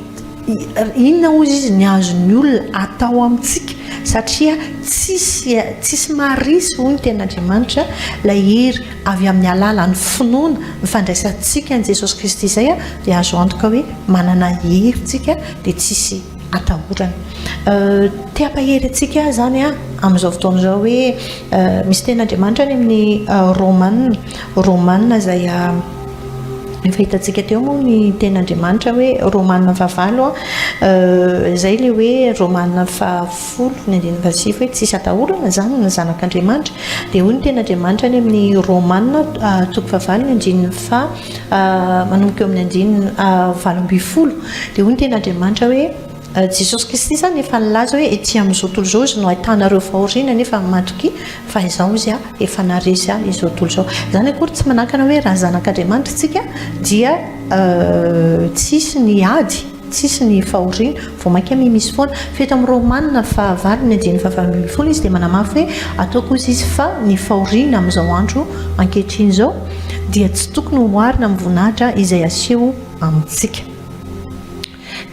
inona hozy izy ny azon'ny olona atao amintsika satria tsisy tsisy maharesy hoy ny tenin'Andriamanitra ilay hery avy amin'ny alalan'ny finoana ny fandraisantsika an'i Jesosy Kristy izay dia azo antoka hoe manana hery tsika dia tsisy atahorana. Te hampahery antsika aho izany amin'izao fotoana izao hoe misy tenin'Andriamanitra any amin'ny Romana, Romana izay efa hitantsika teo moa ny tenin'Andriamanitra hoe Romana fahavalo, izay ilay hoe Romana fahafolo ny andininy fahasivy hoe tsisy atahorana izany ny zanak'Andriamanitra. Dia hoy ny tenin'Andriamanitra any amin'ny Romana toko fahavalo ny andininy faha manomboka eo amin'ny andininy 18 dia hoy ny tenin'Andriamanitra hoe Jesosy Kristy izany efa nilaza hoe ety amin'izao tontolo izao izy no ahitanareo fahoriana nefa matokia fa izaho izy efa naharesy ahy izao tontolo izao. Izany akory tsy manakana hoe raha zanak'Andriamanitra isika dia tsy hisy ny ady, tsy hisy ny fahoriana, vao mainka miha misy foana. Fa eto amin'ny Romana fahavalo ny andininy fahavalo 18 izy dia manamafy hoe ataoko hozy izy fa ny fahoriana amin'izao andro ankehitriny izao dia tsy tokony hoharina amin'ny voninahitra izay aseho amintsika.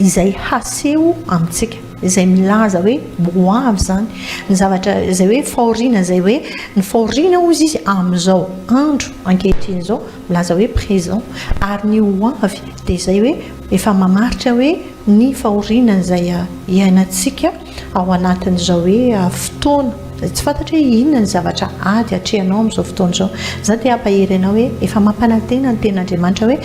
Izay haseho amintsika. Izay milaza hoe ho avy izany. Ny zavatra izay hoe fahoriana izay hoe ny fahoriana hozy izy amin'izao andro ankehitriny izao milaza hoe présent ary ny ho avy dia izay hoe efa mamaritra hoe ny fahoriana izay iainantsika ao anatin'izao hoe fotoana tsy fantatra hoe inona ny zavatra ady atrehanao amin'izao fotoana izao. Izaho te hampahery anao hoe efa mampanantena ny tenin'Andriamanitra hoe.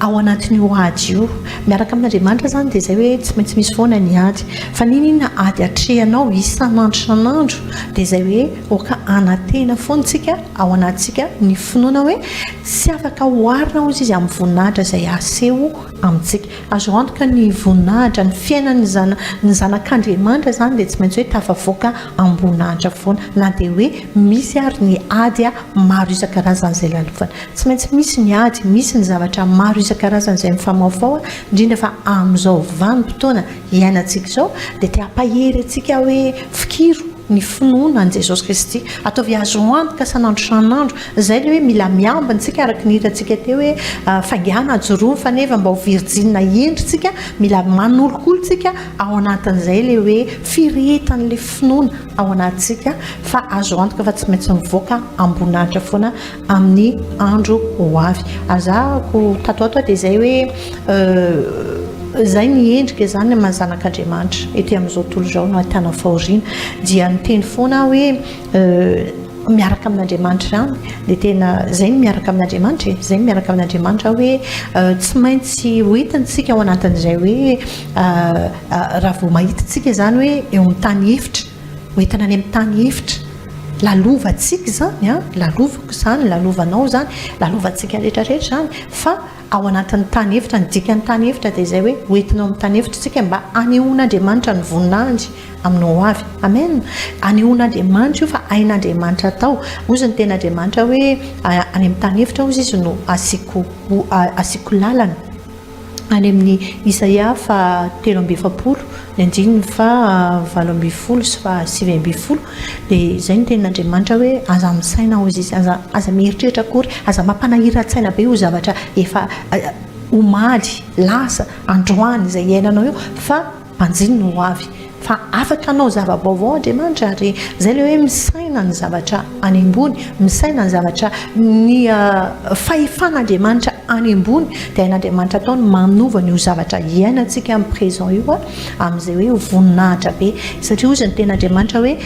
Ao anatin'io ady io. Miaraka amin'Andriamanitra izany dia izay hoe tsy maintsy misy foana ny ady. Fa n'inon'inona ady atrehanao isan'andro isan'andro dia izay hoe aoka hanantena foana isika ao anatintsika ny finoana hoe tsy afaka oharina hozy izy amin'ny voninahitra izay aseho amintsika. Azo antoka ny voninahitra, ny fiainan'ny zana, ny zanak'Andriamanitra izany dia tsy maintsy hoe tafavoaka am-boninahitra foana na dia hoe misy ary ny ady maro isan-karazany izay lalovana. Tsy maintsy misy ny ady, misy ny zavatra maro isan-karazany izay mifamahofaho, indrindra fa amin'izao vanim-potoana iainantsika izao, dia te hampahery antsika aho hoe fikiro ny finoana an'i Jesosy Kristy. Ataovy azo antoka isan'andro isan'andro. Izay ilay hoe mila miambina isika araka ny hitantsika teo hoe faingàna ajoroa ny faneva mba ho virjina hendry isika, mila manolokolo isika ao anatin'izay ilay hoe firehetan'ilay finoana ao anatintsika fa azo antoka fa tsy maintsy mivoaka amboninahitra foana amin'ny andro ho avy. Ary za ko tato ato dia izay hoe izay ny endrika izany maha zanak'Andriamanitra ety amin'izao tontolo izao no ahitana fahoriana. Dia niteny foana aho hoe miaraka amin'Andriamanitra izany dia tena izay ny miaraka amin'Andriamanitra e, izay ny miaraka amin'Andriamanitra hoe tsy maintsy hoentintsika ao anatin'izay hoe raha vao mahita isika izany hoe eo amin'ny tany efitra, hoentina any amin'ny tany efitra. Lalovantsika izany an, lalovako izany, lalovanao izany, lalovantsika rehetra rehetra izany, fa ao anatin'ny tany efitra, ny dikan'ny tany efitra dia izay hoe hoentina ao amin'ny tany efitra isika mba hanehoan'Andriamanitra ny voninahiny amin'ny ho avy. Amen! Hanehoan'Andriamanitra io fa hain'Andriamanitra atao. Hozy ny tenin'Andriamanitra hoe any amin'ny tany efitra hozy izy no asiako asiako lalana. Any amin'ny Isaia faha 43, ny andininy faha 18 sy faha 19, dia izay no tenin'Andriamanitra hoe, Aza misaina hozy izy, aza, aza mieritreritra akory, aza mampanahiran-tsaina be io zavatra efa omaly, lasa, androany, izay iainanao io, fa banjino ny ho avy. Fa afaka hanao zava-baovao Andriamanitra ary izay ilay hoe misaina ny zavatra any ambony, misaina ny zavatra, ny fahefan'Andriamanitra any ambony dia hain'Andriamanitra atao ny manova an'io zavatra iainantsika amin'ny présent io amin'izay hoe voninahitra be. Satria hozy ny tenin'Andriamanitra hoe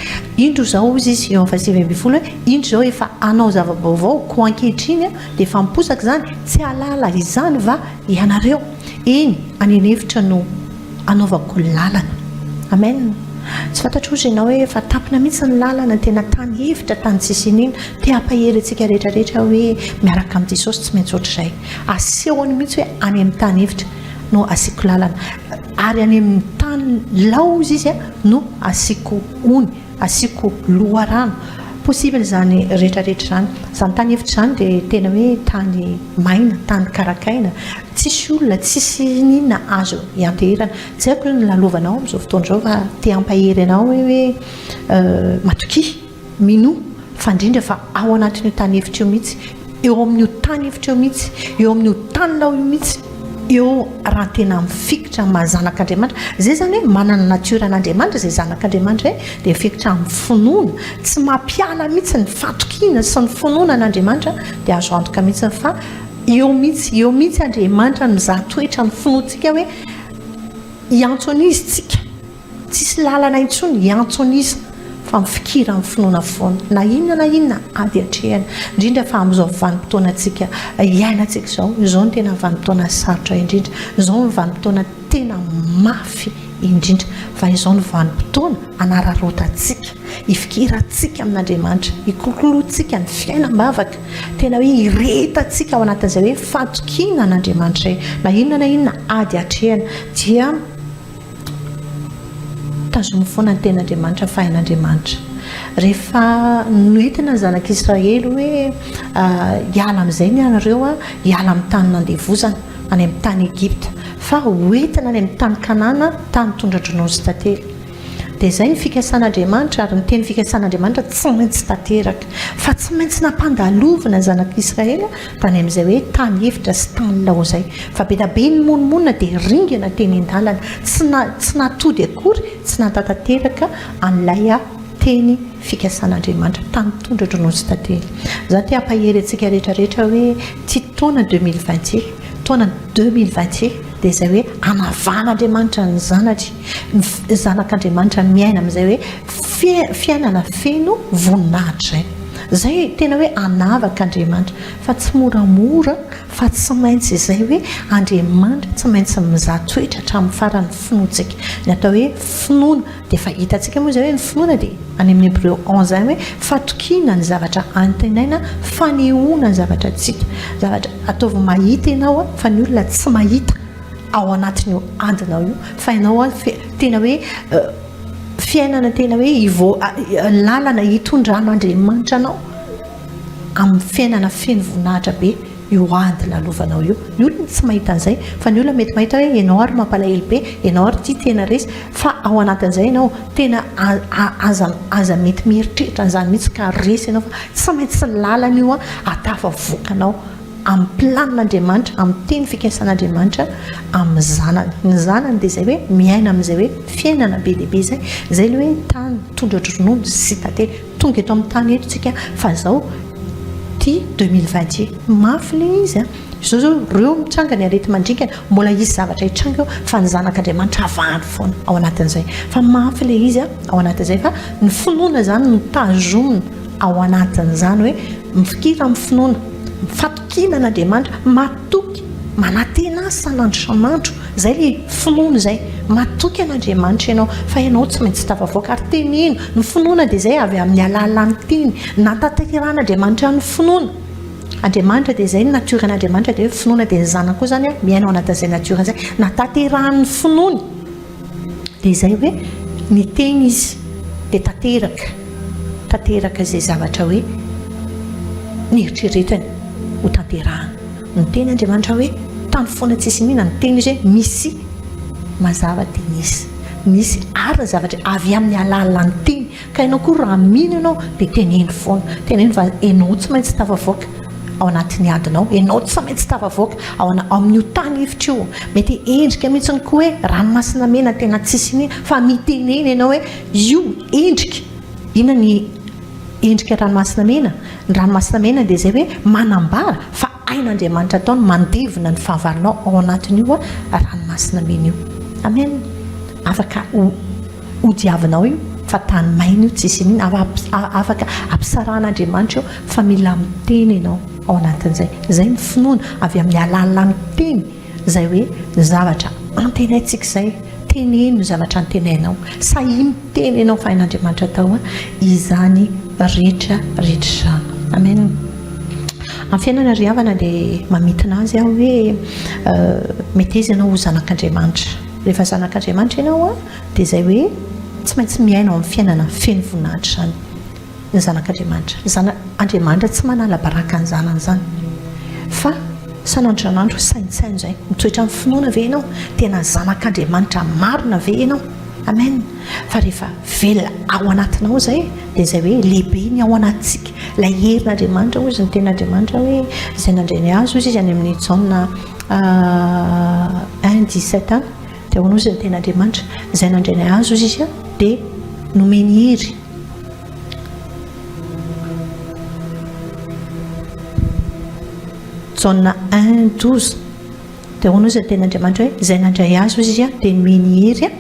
indro izao hozy izy eo amin'ny faha 19 hoe indro izao efa hanao zava-baovao koa ankehitriny dia efa miposaka izany, tsy hahalala izany va ianareo? Eny, any an'efitra no. anaovako lalana. Amen. Tsy fantatro ozy ianao hoe efa tampina mihitsy ny lalana, tena tany hevitra, tany tsisy iniana. Te hampahery antsika rehetra rehetra aho hoe miaraka amin'i Jesosy tsy maintsy ohatr'izay. Asehony mihitsy hoe any amin'ny tany hevitra no asiako lalana. Ary any amin'ny tany lao ozy izy no asiako ony. Asiako loharano. Possible izany rehetra rehetra izany. Izany tany efitra izany dia tena hoe tany maina, tany karakaina, tsisy olona, tsisy n'inona azo ianteherana. Tsy haiko ny lalovanao amin'izao fotoana izao fa te hampahery anao aho hoe matokia, minoa fa indrindra fa ao anatin'io tany efitra io mihitsy, eo amin'io tany efitra io mihitsy, eo amin'io tany lao io mihitsy, eo raha tena mifikitra amin'ny maha zanak'Andriamanitra, izay izany hoe manana nature an'Andriamanitra izay zanak'Andriamanitra izay dia mifikitra amin'ny finoana, tsy mampiala mihitsy ny fatokiana sy ny finoana an'Andriamanitra dia azo antoka mihitsy fa eo mihitsy, eo mihitsy Andriamanitra no mizaha toetra ny finoantsika hoe hiantso an'iza isika. Tsisy lalana intsony hiantso an'iza fa mifikira amin'ny finoana foana na inona na inona ady atrehina, indrindra fa amin'izao vanim-potoanantsika iainantsika izao, izao no tena vanim-potoana sarotra indrindra, izao no vanim-potoana tena mafy indrindra, fa izao no vanim-potoana hanararaotantsika, hifikirantsika amin'Andriamanitra, hikolokoloantsika ny fiainam-bavaka, tena hoe hirehetantsika ao anatin'izay hoe fatokiana an'Andriamanitra izay, na inona na inona ady atrehina dia. Tazomy foana ny tenin'Andriamanitra fa hain'Andriamanitra. Rehefa noentina ny zanak'Israely hoe hiala amin'izay ny anareo, hiala amin'ny tany nandevozana, any amin'ny tany Egypta, fa hoentina any amin'ny tany Kanana, tany tondra-dronono sy tantely. Dia izay ny fikasan'Andriamanitra, ary ny teny fikasan'Andriamanitra tsy maintsy tanteraka. Fa tsy maintsy nampandalovina ny zanak'Israely Tany amin'izay hoe tany efitra sy tany lao izay. Fa be da be ny monomonona dia ringana teny an-dalana. Tsy na, tsy natody akory, tsy nahatatanteraka an'ilay teny fikasan'Andriamanitra. Tany tondra-dronono sy tantely. Izaho te hampahery antsika rehetra rehetra hoe ity taona 2020, taona 2020 dia izay hoe hanavan'Andriamanitra ny zanatry, ny zanak'Andriamanitra miaina amin'izay hoe fiainana feno voninahitra izay. Izay tena hoe hanavaka Andriamanitra fa tsy moramora fa tsy maintsy izay hoe Andriamanitra tsy maintsy mizaha toetra hatramin'ny farany ny finoantsika. Ny atao hoe finoana dia efa hitantsika moa izay hoe ny finoana dia any amin'ny Hebreo 11 any hoe fatokiana ny zavatra antenaina, fanehoana ny zavatra tsy hita. Zavatra ataovy mahita ianao fa ny olona tsy mahita ao anatin'io adinao io fa ianao tena hoe fiainana tena hoe hivo lalana hitondran'Andriamanitra anao amin'ny fiainana feno voninahitra be io ady lalovanao io. Ny olona tsy mahita an'izay fa ny olona mety mahita hoe ianao ary mampalahelo be, ianao ary ity tena resy fa ao anatin'izay ianao tena aza aza mety mieritreritra an'izany mihitsy ka resy ianao fa tsy maintsy lalana io ahatafavoaka anao amin'ny planin'Andriamanitra, amin'ny teny fikasan'Andriamanitra amin'ny zanany. Ny zanany dia izay hoe miaina amin'izay hoe fiainana be dia be izay. Izay ilay hoe tany tondra-dronono sy tantely. Tonga eto amin'ny tany eto tsika fa izao ity 2020 mafy ilay izy an. Izao izao ireo mitranga ny areti-mandringana, mbola hisy zavatra hitranga eo fa ny zanak'Andriamanitra avahany foana ao anatin'izay. Fa mafy ilay izy ao anatin'izay fa ny finoana izany no tazomina ao anatin'izany hoe mifikira amin'ny finoana. Fatokiana an'Andriamanitra, matoky, manantena Azy san'andro san'andro, izay ilay finoana izay, matoky an'Andriamanitra ianao fa ianao tsy maintsy tafavoaka ary teneno, ny finoana dia izay avy amin'ny alalan'ny teny, nahatanterahan'Andriamanitra ny finoana, Andriamanitra dia izay, ny nature an'Andriamanitra dia hoe finoana dia ny zanany koa izany miaina ao anatin'izay nature izay, nahatanterahan'ny finoany. Dia izay hoe niteny izy dia tanteraka, tanteraka izay zavatra hoe nieritreretany ho tanterahana. Niteny Andriamanitra hoe tany foana tsisy mihina, niteny izy hoe misy mazava dia nisy. Nisy ary ny zavatra avy amin'ny alalan'ny teny. Ka ianao koa raha mino ianao dia teneno foana, teneno fa ianao tsy maintsy tafavoaka ao anatin'ny adinao, ianao tsy maintsy tafavoaka ao amin'io tany efitra io. Mety endrika mihitsy koa hoe ranomasina mena tena tsisy iny fa mitenena ianao hoe io endrika, inona ny endrika ranomasina mena? Ny ranomasina mena dia izay hoe manambara fa hain'Andriamanitra atao ny mandevona ny fahavalonao ao anatin'io ranomasina mena io. Amen. Afaka ho Hodiavinao io fa tany maina io tsisy inona afaka ampisarahan'Andriamanitra io fa mila miteny ianao ao anatin'izay. Izay ny finoana avy amin'ny alalan'ny teny izay hoe ny zavatra antenaintsika izay teneno ny zavatra antenainao. Sahia miteny ianao fa hain'Andriamanitra atao izany rehetra rehetra izany. Amen. Amin'ny fiainana ry havana dia mamintina azy aho hoe meteza ianao ho zanak'Andriamanitra. Rehefa zanak'Andriamanitra ianao Dia izay hoe tsy maintsy miaina ao amin'ny fiainana feno voninahitra izany ny zanak'Andriamanitra. Ny zana, Andriamanitra tsy manala baraka ny zanany izany. Fa sanandro sanandro saintsaino izay. Mitoetra amin'ny finoana ve ianao? Tena zanak'Andriamanitra marina ve ianao? Amen. Fa rehefa velona ao anatinao izay, dia izay hoe lehibe ny ao anatintsika. Ilay herin'Andriamanitra hozy ny tenin'Andriamanitra hoe izay nandray ny azy hozy izy any amin'ny Jaona 1 17 any. Dia hoy ozy ny tenin'Andriamanitra, Izay nandray ny azy, hozy izy, dia nomeny hery. Jaona 1, 12. Dia hoy ozy ny tenin'Andriamanitra hoe, Izay nandray azy, hozy izy, dia nomeny hery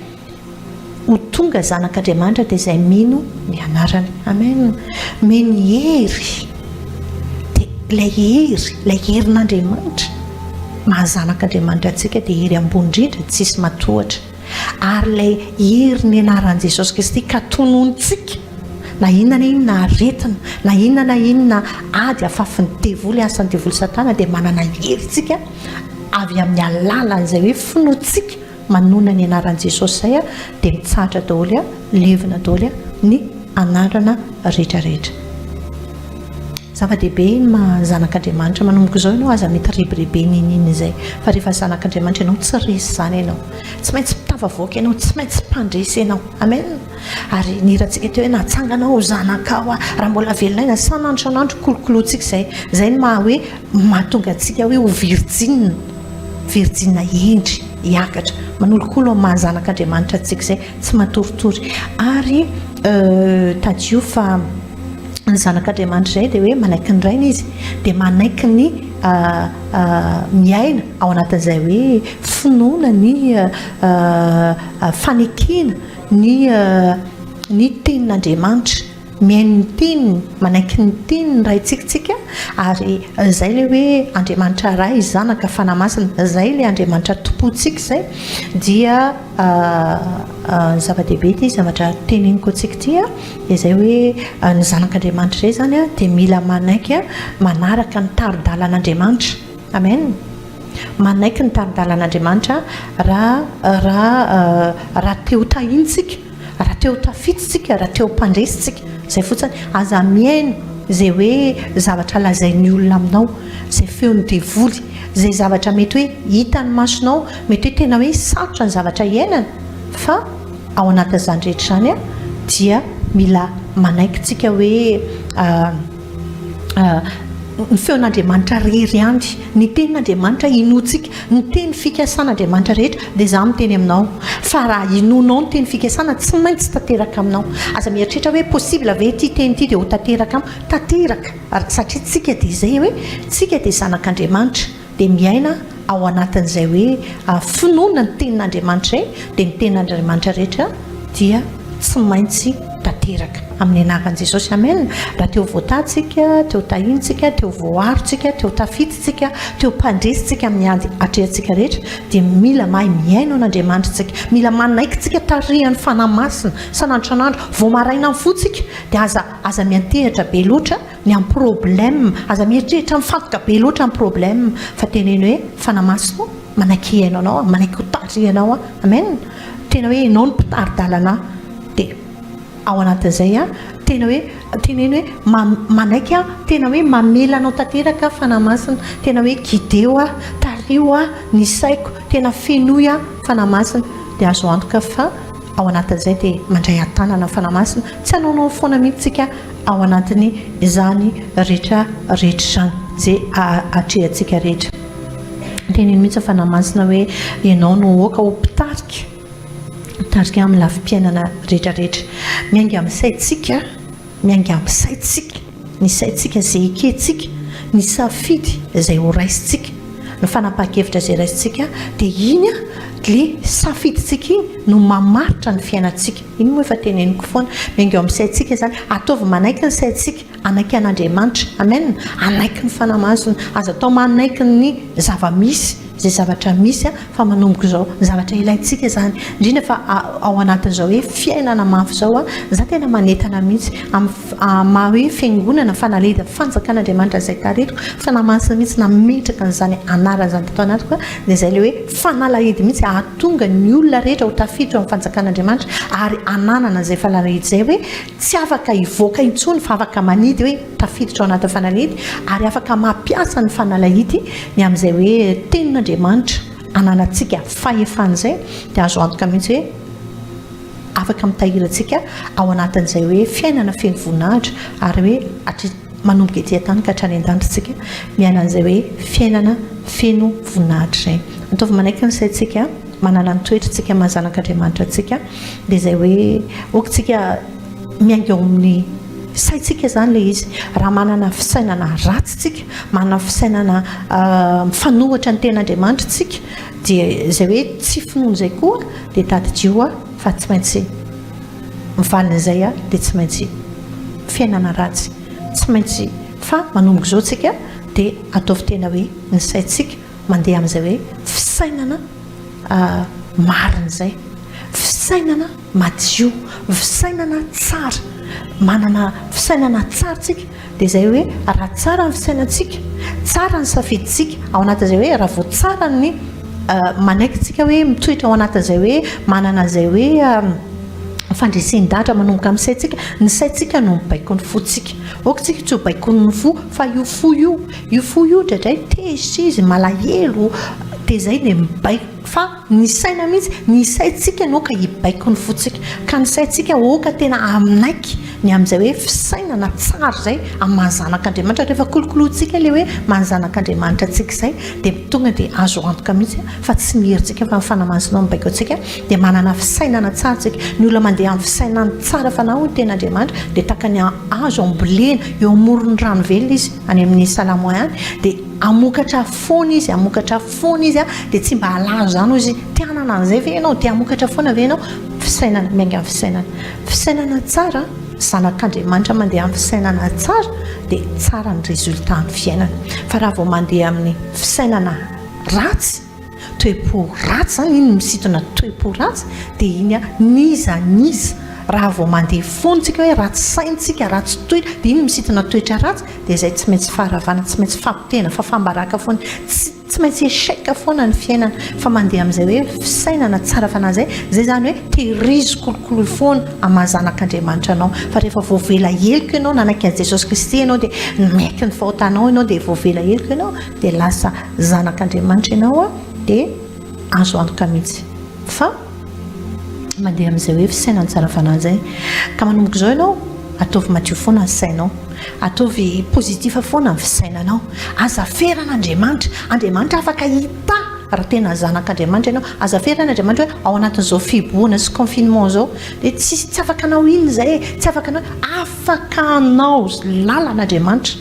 ho tonga zanak'Andriamanitra, dia izay mino ny anarany. Amen. Nomeny hery. Dia ilay hery, ilay herin'Andriamanitra, maha zanak'Andriamanitra antsika dia hery ambony indrindra, tsisy matohatra. Ary ilay hery ny anaran'i Jesosy Kristy ka tononitsika, na inona na inona aretina, na inona na inona ady afafin'ny devoly, asan'ny devoly satana dia manana hery tsika avy amin'ny alalan'izay hoe finoantsika Manonona ny anaran'i Jesosy izay dia mitsahatra daholo, levona daholo ny anarana rehetra rehetra. Zava-dehibe ny maha zanak'Andriamanitra. Manomboka izao ianao aza mety rebireben'inona inona izay fa rehefa zanak'Andriamanitra ianao tsy resy izany ianao. Tsy maintsy tafavoaka ianao, tsy maintsy mpandresy ianao. Amen. Ary ny hirantsika teo hoe natsanganao ho zanakao aho. Raha mbola velona aina sanandro sanandro kolokolointsika izay. Izay no maha hoe mahatonga antsika hoe ho virjina. Virjina hendry hiakatra. Manolokolo amin'ny maha zanak'Andriamanitra antsika izay, tsy matoritory. Ary tadidio fa ny zanak'Andriamanitra izay dia hoe manaiky ny Rainy izy, dia manaiky ny miaina ao anatin'izay hoe finoana ny fanekena ny ny tenin'Andriamanitra. Mihaino ny teniny, manaiky ny teniny Raintsika tsika ary izay ilay hoe Andriamanitra Ray, Zanaka, Fanahy Masina, izay ilay Andriamanitra tompointsika izay dia zava-dehibe ity zavatra teneniko antsika ity dia izay hoe ny zanak'Andriamanitra izay izany dia mila manaiky manaraka ny tari-dalan'Andriamanitra. Amen. Manaiky ny tari-dalan'Andriamanitra raha raha raha te ho tahintsika. Raha te ho tafita isika, raha te ho mpandresy isika, izay fotsiny. Aza mihaino izay hoe zavatra lazain'ny olona aminao, izay feon'ny devoly, izay zavatra mety hoe hitan'ny masonao, mety hoe tena hoe sarotra ny zavatra iainana, fa ao anatin'izany rehetra izany dia mila manaiky isika hoe ny feon'Andriamanitra irery ihany, ny tenin'Andriamanitra inoantsika, ny teny fikasan'Andriamanitra rehetra, dia izaho miteny aminao fa raha inoanao ny teny fikasana tsy maintsy tanteraka aminao. Aza mieritreritra hoe possible ve ity teny ity dia ho tanteraka amiko, tanteraka satria tsika dia izay hoe tsika dia zanak'Andriamanitra dia miaina ao anatin'izay hoe finoana ny tenin'Andriamanitra izay dia ny tenin'Andriamanitra rehetra dia tsy maintsy tanteraka amin'ny anaran'i Jesosy amen raha te ho voatahy tsika te ho tahiana tsika te ho voaaro tsika te ho tafita tsika te ho mpandresy tsika amin'ny ady atrehantsika rehetra dia mila mahay mihaino an'Andriamanitra tsika mila manaiky tsika tarihan'ny Fanahy Masina sanandro sanandro vao maraina mifoha tsika dia aza aza miantehatra be loatra ny amin'ny problème aza mieritreritra mifantoka be loatra amin'ny problème fa teneno hoe Fanahy Masina ô manaiky hihaino anao aho manaiky ho tarihanao aho amen Tena hoe ianao no mpitari-dalana ahy. Dia ao anatin'izay aho, tena hoe teneno hoe manaiky aho, tena hoe mamela anao tanteraka aho Fanahy Masina, tena hoe guideo aho, tariho aho ny saiko, tena fenoy aho Fanahy Masina. Dia azo antoka fa ao anatin'izay dia mandray an-tanana ny Fanahy Masina, tsy hanaonao foana mihitsy isika ao anatin'izany rehetra rehetra izany, izay atrehantsika rehetra. Teneno mihitsy ny Fanahy Masina hoe ianao no aoka ho mpitarika, mpitarika amin'ny lafim-piainana rehetra rehetra. Miainga amin'ny saintsika, miainga amin'ny saintsika, ny saintsika izay ekentsika, ny safidy izay ho raisintsika, ny fanapahan-kevitra izay raisintsika dia iny ilay safidintsika iny no mamaritra ny fiainantsika. Iny moa efa teneniko foana. Miainga eo amin'ny saintsika izany. Ataovy manaiky ny saintsika. Hanaiky an'Andriamanitra. Amen. Hanaiky ny Fanahy Masina. Aza atao manaiky ny zava-misy, izay zavatra misy fa manomboka izao. Ny zavatra ilaintsika izany. Indrindra fa ao anatin'izao hoe fiainana mafy izao. Za tena manentana mihitsy amin'ny maha hoe fiangonana, fanalahidin'ny fanjakan'Andriamanitra izay tarihiko. Fanahy Masina mihitsy nametraka an'izany anarana izany tato anatiko. Dia izay ilay hoe fanalahidy mihitsy hahatonga ny olona rehetra ho tafiditra ao amin'ny fanjakan'Andriamanitra ary hananana izay fanalahidy izay hoe Tsy afaka hivoaka intsony fa afaka manidy hoe tafiditra ao anatin'ny fanalahidy ary afaka mampiasa ny fanalahidy ny amin'izay hoe tenin'Andriamanitra ananantsika fahefana izay dia azo antoka mihitsy hoe afaka mitahiry antsika ao anatin'izay hoe fiainana feno voninahitra ary hoe hatri manomboka ety an-tany ka hatrany an-danitra isika miaina an'izay hoe fiainana feno voninahitra izay. Ataovy manaiky ny saintsika, manana ny toetra-tsika maha zanak'Andriamanitra antsika. Dia izay hoe ok tsika miainga eo amin'ny saintsika izany ilay izy. Raha manana fisainana ratsy tsika, manana fisainana mifanohitra ny tenin'Andriamanitra tsika, dia izay hoe tsy finoana izay koa dia tadidio fa tsy maintsy ny valin'izay dia tsy maintsy fiainana ratsy. Tsy maintsy fa manomboka izao tsika dia ataovy tena hoe ny saintsika mandeha amin'izay hoe fisainana marina izay, fisainana madio, fisainana tsara, manana fisainana tsara tsika dia izay hoe raha tsara ny fisainantsika, tsara ny safidintsika ao anatin'izay hoe raha vao tsara ny manaiky tsika hoe mitoetra ao anatin'izay hoe manana izay hoe fandresen-dahatra manomboka amin'ny saintsika, ny saintsika no mibaiko ny fontsika, aoka tsika tsy ho baikoin'ny fo fa io fo io, io fo io indraindray tezitra izy, malahelo, dia izay dia mibaiko fa ny saina mihitsy, ny saintsika no aoka hibaiko ny fontsika, ka ny saintsika aoka tena hanaiky ny amin'izay hoe fisainana tsara izay amin'ny maha zanak'Andriamanitra, rehefa kolokolointsika ilay hoe maha zanak'Andriamanitra antsika izay dia tonga dia azo antoka mihitsy fa tsy ny herintsika fa ny Fanahy Masina no mibaiko antsika, dia manana fisainana tsara isika, ny olona mandeha amin'ny fisainany tsara fanahy hoy ny tenin'Andriamanitra dia tahaka ny hazo ambolena eo amoron'ny rano velona izy any amin'ny Salamo any dia hamokatra foana izy, hamokatra foana izy dia tsy mba halazo izany hoy izy, te hanana an'izay ve ianao, te hamokatra foana ve ianao, fisainana, miainga amin'ny fisainana, fisainana tsara. Zanak'Andriamanitra mandeha amin'ny fisainana tsara dia tsara ny résultat amin'ny fiainana. Fa raha vao mandeha amin'ny fisainana ratsy, toe-po ratsy izany, iny misintona toe-po ratsy dia iny n'iza n'iza raha vao mandeha foana tsika hoe ratsy saina tsika, ratsy toetra dia iny misintona toetra ratsy dia izay tsy maintsy faharavana, tsy maintsy fampotehana, fafam-baraka foana, tsy Tsy maintsy échec foana ny fiainana fa mandeha amin'izay hoe fisainana tsara fanahy izay, izay izany hoe tehirizo kolokoloy foana amin'ny maha zanak'Andriamanitra anao fa rehefa voavela heloka ianao nanaiky an'i Jesosy Kristy ianao dia niaiky ny fahotanao ianao dia voavela heloka ianao dia lasa zanak'Andriamanitra ianao dia azo antoka mihitsy fa mandeha amin'izay hoe fisainana tsara fanahy izay ka manomboka izao ianao ataovy madio foana ny sainao Ataovy positif foana ny fisainanao. Aza ferana Andriamanitra. Andriamanitra afaka hitahy raha tena zanak'Andriamanitra ianao. Aza ferana Andriamanitra hoe ao anatin'izao fihibohana sy confinement izao dia tsisy tsy afaka hanao inona izay e, tsy afaka hanao, afaka hanao lalana Andriamanitra,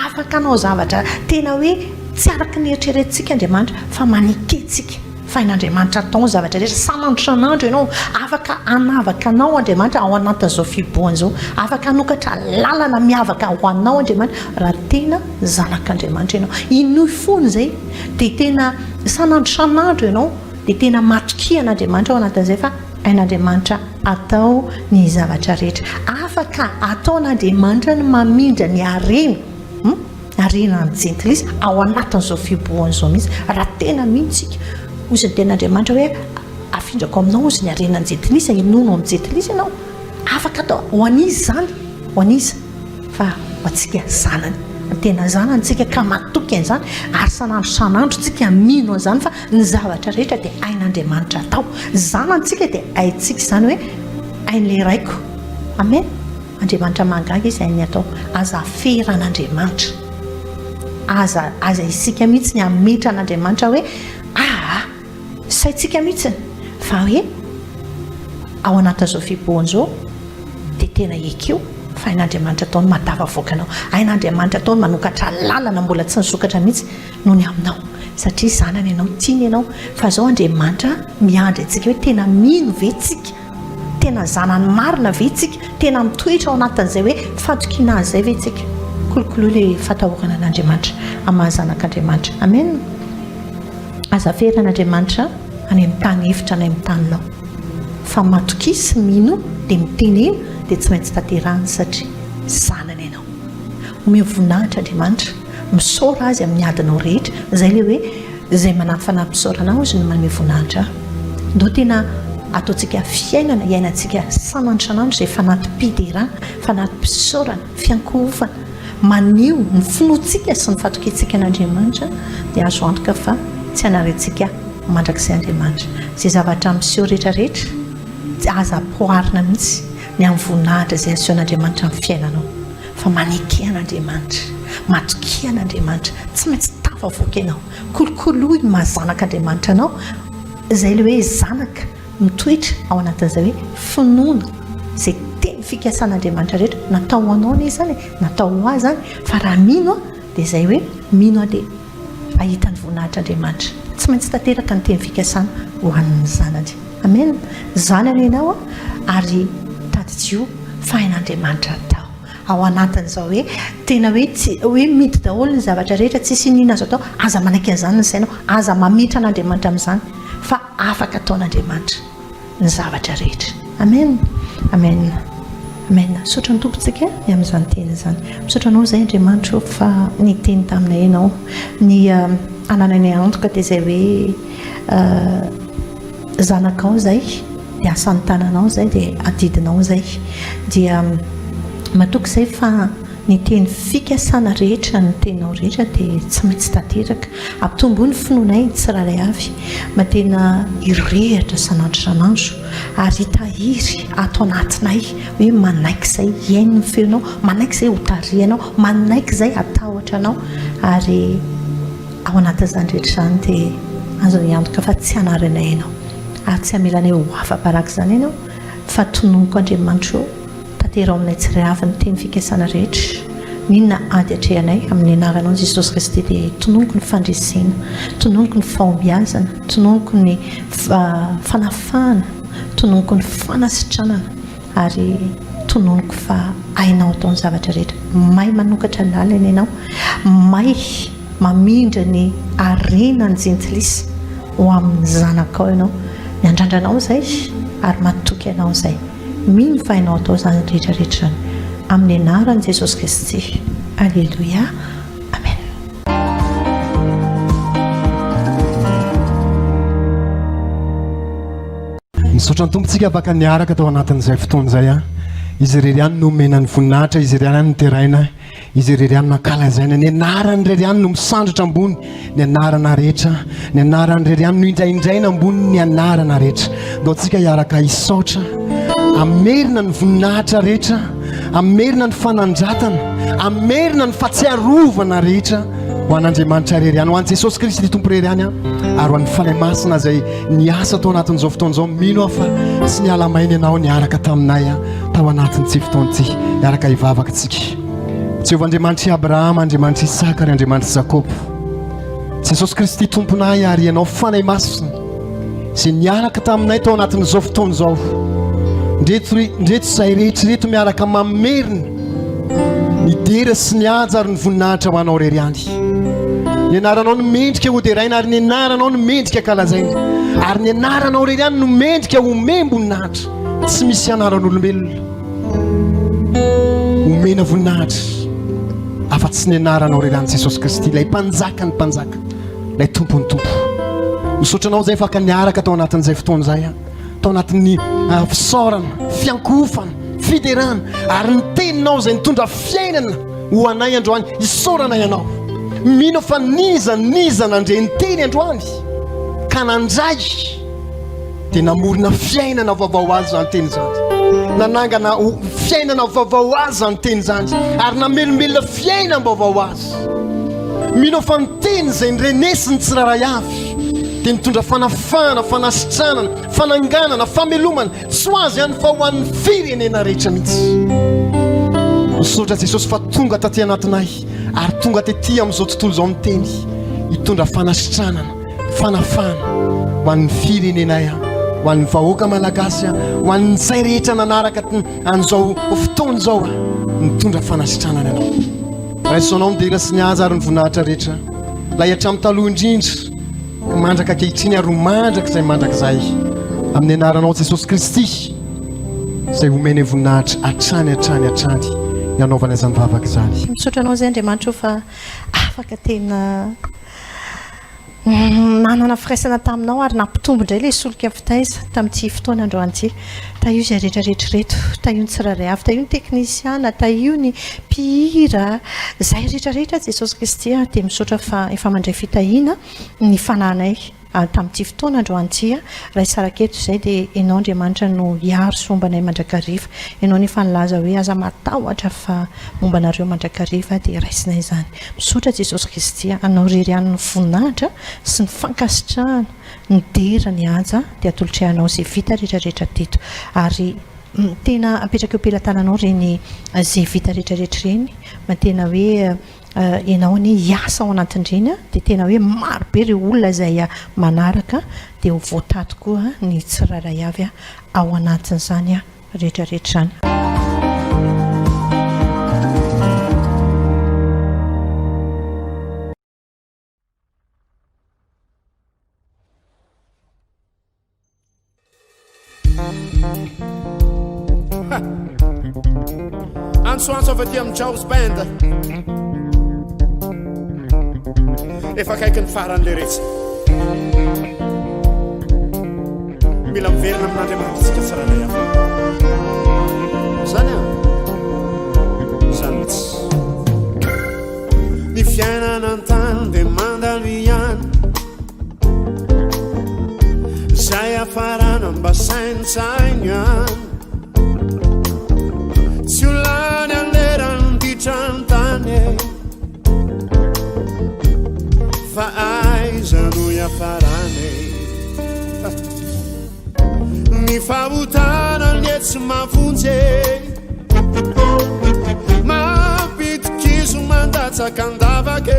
afaka hanao zavatra tena hoe tsy araka ny eritreretintsika Andriamanitra fa maneke antsika. Fa hain'Andriamanitra atao ny zavatra rehetra, sanandro isan'andro ianao, afaka hanavaka anao Andriamanitra ao anatin'izao fihibohana izao, afaka hanokatra lalana miavaka ho anao Andriamanitra raha tena zanak'Andriamanitra ianao. Inoy foana izay, dia tena sanandro isan'andro ianao, dia tena matokia an'Andriamanitra ao anatin'izay fa hain'Andriamanitra atao ny zavatra rehetra. Afaka ataon'Andriamanitra ny mamindra ny harena. Hum? Harena ny jentilisa ao anatin'izao fihibohana izao mihitsy. Raha tena mino isika, hoy izy ny tenin'Andriamanitra hoe afindrako aminao hozy ny harenan'ny jentilisa, hinono amin'ny jentilisa ianao. Afaka atao ho an'iza izany? Ho an'iza? Fa ho antsika zanany. Ny tena zanany isika ka matoky an'izany ary sanandro sanandro isika mino an'izany fa ny zavatra rehetra dia hain'Andriamanitra atao. Zanany isika dia haintsika izany hoe hain'ilay Raiko. Amen. Andriamanitra mahagaga izy hainy atao. Aza aferana Andriamanitra. Aza aza isika mihitsy ny hametra an'Andriamanitra hoe aa saintsika mihitsy fa hoe ao anatin'izao fihibohana izao dia tena ekeo fa hain'Andriamanitra atao ny mahatafavoaka anao. Hain'Andriamanitra atao ny manokatra lalana mbola tsy nisokatra mihitsy noho ny aminao satria zanany ianao, tiany ianao. Fa izao Andriamanitra miandry antsika hoe tena mino ve tsika? Tena zanany marina ve tsika? Tena mitoetra ao anatin'izay hoe fatokiana Azy izay ve tsika? Kolokoloy ilay fatahorana an'Andriamanitra amin'ny maha zanak'Andriamanitra. Amen. Aza averina Andriamanitra any amin'ny tany efitra any amin'ny taninao. Fa matokia sy minoa dia mitenena dia tsy maintsy tanterahiny satria zanany ianao. Omeo voninahitra Andriamanitra. Misaora Azy amin'ny adinao rehetra. Izay ilay hoe Izay manampy fanampim-pisaorana ahy hozy no manome voninahitra ahy. Ndao tena ataontsika fiainana iainantsika sanandro isan'andro izay fanatim-piderana, fanatim-pisaorana, fiankohofana, maneho ny finoantsika sy ny fatokiantsika an'Andriamanitra dia azo antoka fa tsy hanary antsika mandrakizay Andriamanitra. Izay zavatra miseho rehetra rehetra tsy aza ampoharina mihitsy ny amin'ny voninahitra izay asehon'Andriamanitra amin'ny fiainanao. Fa maneke an'Andriamanitra, matokia an'Andriamanitra, tsy maintsy tafavoaka ianao. Kolokoloy ny maha zanak'Andriamanitra anao, izay ilay hoe zanaka mitoetra ao anatin'izay hoe finoana, izay teny fikasan'Andriamanitra rehetra, natao ho anao anie izany e, natao ho ahy izany, fa raha mino aho dia izay hoe mino aho dia hahita ny voninahitr'Andriamanitra. Tsy maintsy tanteraka ny teny fikasana ho an'ny zanany. Amen. Zanany ianao ary tadidio fa hain'Andriamanitra atao. Ao anatin'izao hoe tena hoe tsy hoe midy daholo ny zavatra rehetra, tsisy iniana azo atao, aza manaiky an'izany ny sainao, aza mametra an'Andriamanitra amin'izany fa afaka ataon'Andriamanitra ny zavatra rehetra. Amen. Amen. Amen. Misaotra ny Tompo tsika ny amin'izany teny izany. Misaotra anao izay Andriamanitra ô fa niteny taminay ianao. Ny anananay antoka dia izay hoe zanakao izay dia asan'ny tananao izay dia adidinao izay. Dia matoky izay fa ny teny fikasana rehetra, ny teninao rehetra dia tsy maintsy tanteraka. Ampitomboy ny finoanay tsirairay avy mba tena hirehitra isan'andro isan'andro ary hitahiry ato anatinay hoe manaiky izay hihaino ny feonao, manaiky izay hotarihanao, manaiky izay hatahotra anao ary ao anatin'izany rehetra izany dia azo antoka fa tsy hanary anay ianao ary tsy hamela anay ho afa-baraka izany ianao fa tononiko Andriamanitro ô. Tanteraho aminay tsirairay avy ny teny fikasana rehetra. N'inona ady atrehanay, amin'ny anaranao Jesosy Kristy dia tononiko ny fandresena, tononiko ny fahombiazana, tononiko ny fanafahana, tononiko ny fanasitranana ary. Tononiko fa hainao atao ny zavatra rehetra. Mahay manokatra lalana ianao. Mahay mamindra ny harenan'ny jentilisa ho amin'ny zanakao ianao. Miandrandra anao izay ary matoky anao izay. Mino fa hainao atao izany rehetra rehetra izany. Amin'ny anaran'i Jesosy Kristy. Aleloia. Amen. Misaotra ny Tompo tsika afaka niaraka tao anatin'izay fotoana izay an. Izy irery ihany no omena ny voninahitra, izy irery ihany no deraina, izy irery ihany no ankalazaina. Ny anarany irery ihany no misandratra ambony ny anarana rehetra. Ny anarany irery ihany no indraindraina ambony ny anarana rehetra. Ndao tsika hiaraka hisaotra, hamerina ny voninahitra rehetra, hamerina ny fanandratana, hamerina ny fahatsiarovana rehetra ho an'Andriamanitra irery ihany, ho an'i Jesosy Kristy Tompo irery ihany, ary ho an'ny Fanahy Masina izay niasa tao anatin'izao fotoana izao. Mino aho fa tsy niala maina ianao niaraka taminay tao anatin'ity fotoana ity. Hiaraka hivavaka isika. Jehovah Andriamanitr'i Abrahama, Andriamanitr'i Isaka ary Andriamanitr'i Jakoba. Jesosy Kristy Tomponay ary ianao Fanahy Masina izay niaraka taminay tao anatin'izao fotoana izao. Ndreto ndreto izay rehetra ireto miaraka mamerina ny dera sy ny haja ary ny voninahitra ho anao irery ihany. Ny anaranao no mendrika hoderaina ary ny anaranao no mendrika kalazaina ary ny anaranao irery ihany no mendrika homem-boninahitra. Tsy misy anaran'olombelona omena voninahitra afa-tsy ny anaranao irery ihany Jesosy Kristy, ilay mpanjaka ny mpanjaka, ilay tompon'ny tompo. Misaotra anao izay afaka niaraka tao anatin'izay fotoana izay aho. Tao anatin'ny ah, fisaorana, fiankohofana, fiderana ary ny teninao izay nitondra fiainana ho anay androany. Isaorana ianao. Mino fa n'iza n'iza nandre ny teny androany ka nandray dia namorona fiainana vaovao azy izany teny izany. Nanangana fiainana vaovao azy izany teny izany ary namelombelona fiainam-baovao azy. Mino fa ny teny izay nirenesin'ny tsirairay avy dia nitondra fanafahana, fanasitranana, fananganana, famelomana, tsy ho azy ihany fa ho an'ny firenena rehetra mihitsy. Misaotra Jesosy fa tonga taty anatinay ary tonga tety amin'izao tontolo izao ny teny hitondra fanasitranana, fanafahana ho an'ny firenenay, ho an'ny vahoaka malagasy, ho an'izay rehetra nanaraka an'izao fotoana izao nitondra fanasitranana ianao. Raiso anao ny dera sy ny haja ary ny voninahitra rehetra, ilay hatramin'ny taloha indrindra ka mandraka ankehitriny ary ho mandrakizay mandrakizay, amin'ny anaranao Jesosy Kristy, izay omenay voninahitra hatrany hatrany hatrany ny hanaovana izany vavaka izany. Misaotra anao izay Andriamanitra o fa afaka tena Nanana firaisana taminao ary nampitombo indray ilay solika fitaiza tamin'ity fotoana androany ity. Tahio izay rehetra rehetra ireto, tahio ny tsirairay avy, tahio ny teknisiana, tahio ny mpihira, izay rehetra rehetra Jesosy Kristy a, dia misaotra fa efa mandray fitahiana ny fanahinay tamin'ity fotoana androany ity. Raha hisaraka eto izay dia Ianao Andriamanitra no hiaro sy homba anay mandrakariva. Ianao no efa nilaza hoe aza matahotra fa momba anareo mandrakariva dia raisinay izany. Misaotra Jesosy Kristy a, Anao irery ihany ny voninahitra sy ny fankasitrahana, ny dera, ny haja dia atolotray Anao izay vita rehetra rehetra teto. Ary tena apetraka eo am-pelatananao ireny izay vita rehetra rehetra ireny, mba tena hoe Ianao anie hiasa ao anatin'ireny dia tena hoe maro be ireo olona izay manaraka dia ho voatahy tokoa ny tsirairay avy ao anatin'izany. rehetra rehetra izany. Antsoantso avy aty amin'ny Jaws Band. Efa akaiky ny farany le retsy. Mila miverina amin'Andriamanitra isika tsirairay avy. Zany an. Zany mihitsy. Ny fiainana an-tany dia mandalo ihany. Zay hafarana mba saintsaino ihany. Tsy ho lany aleran'ny ditran'ny tany e. Fa aiza no hiafarana e? Ny fahotana anie tsy mahavonjy e. Mampidi-kizo mandatsaka an-davaka e.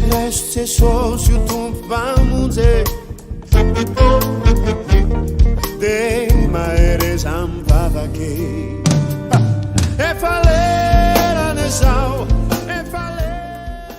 Raiso Jesosy ho Tompo Mpamonjy e.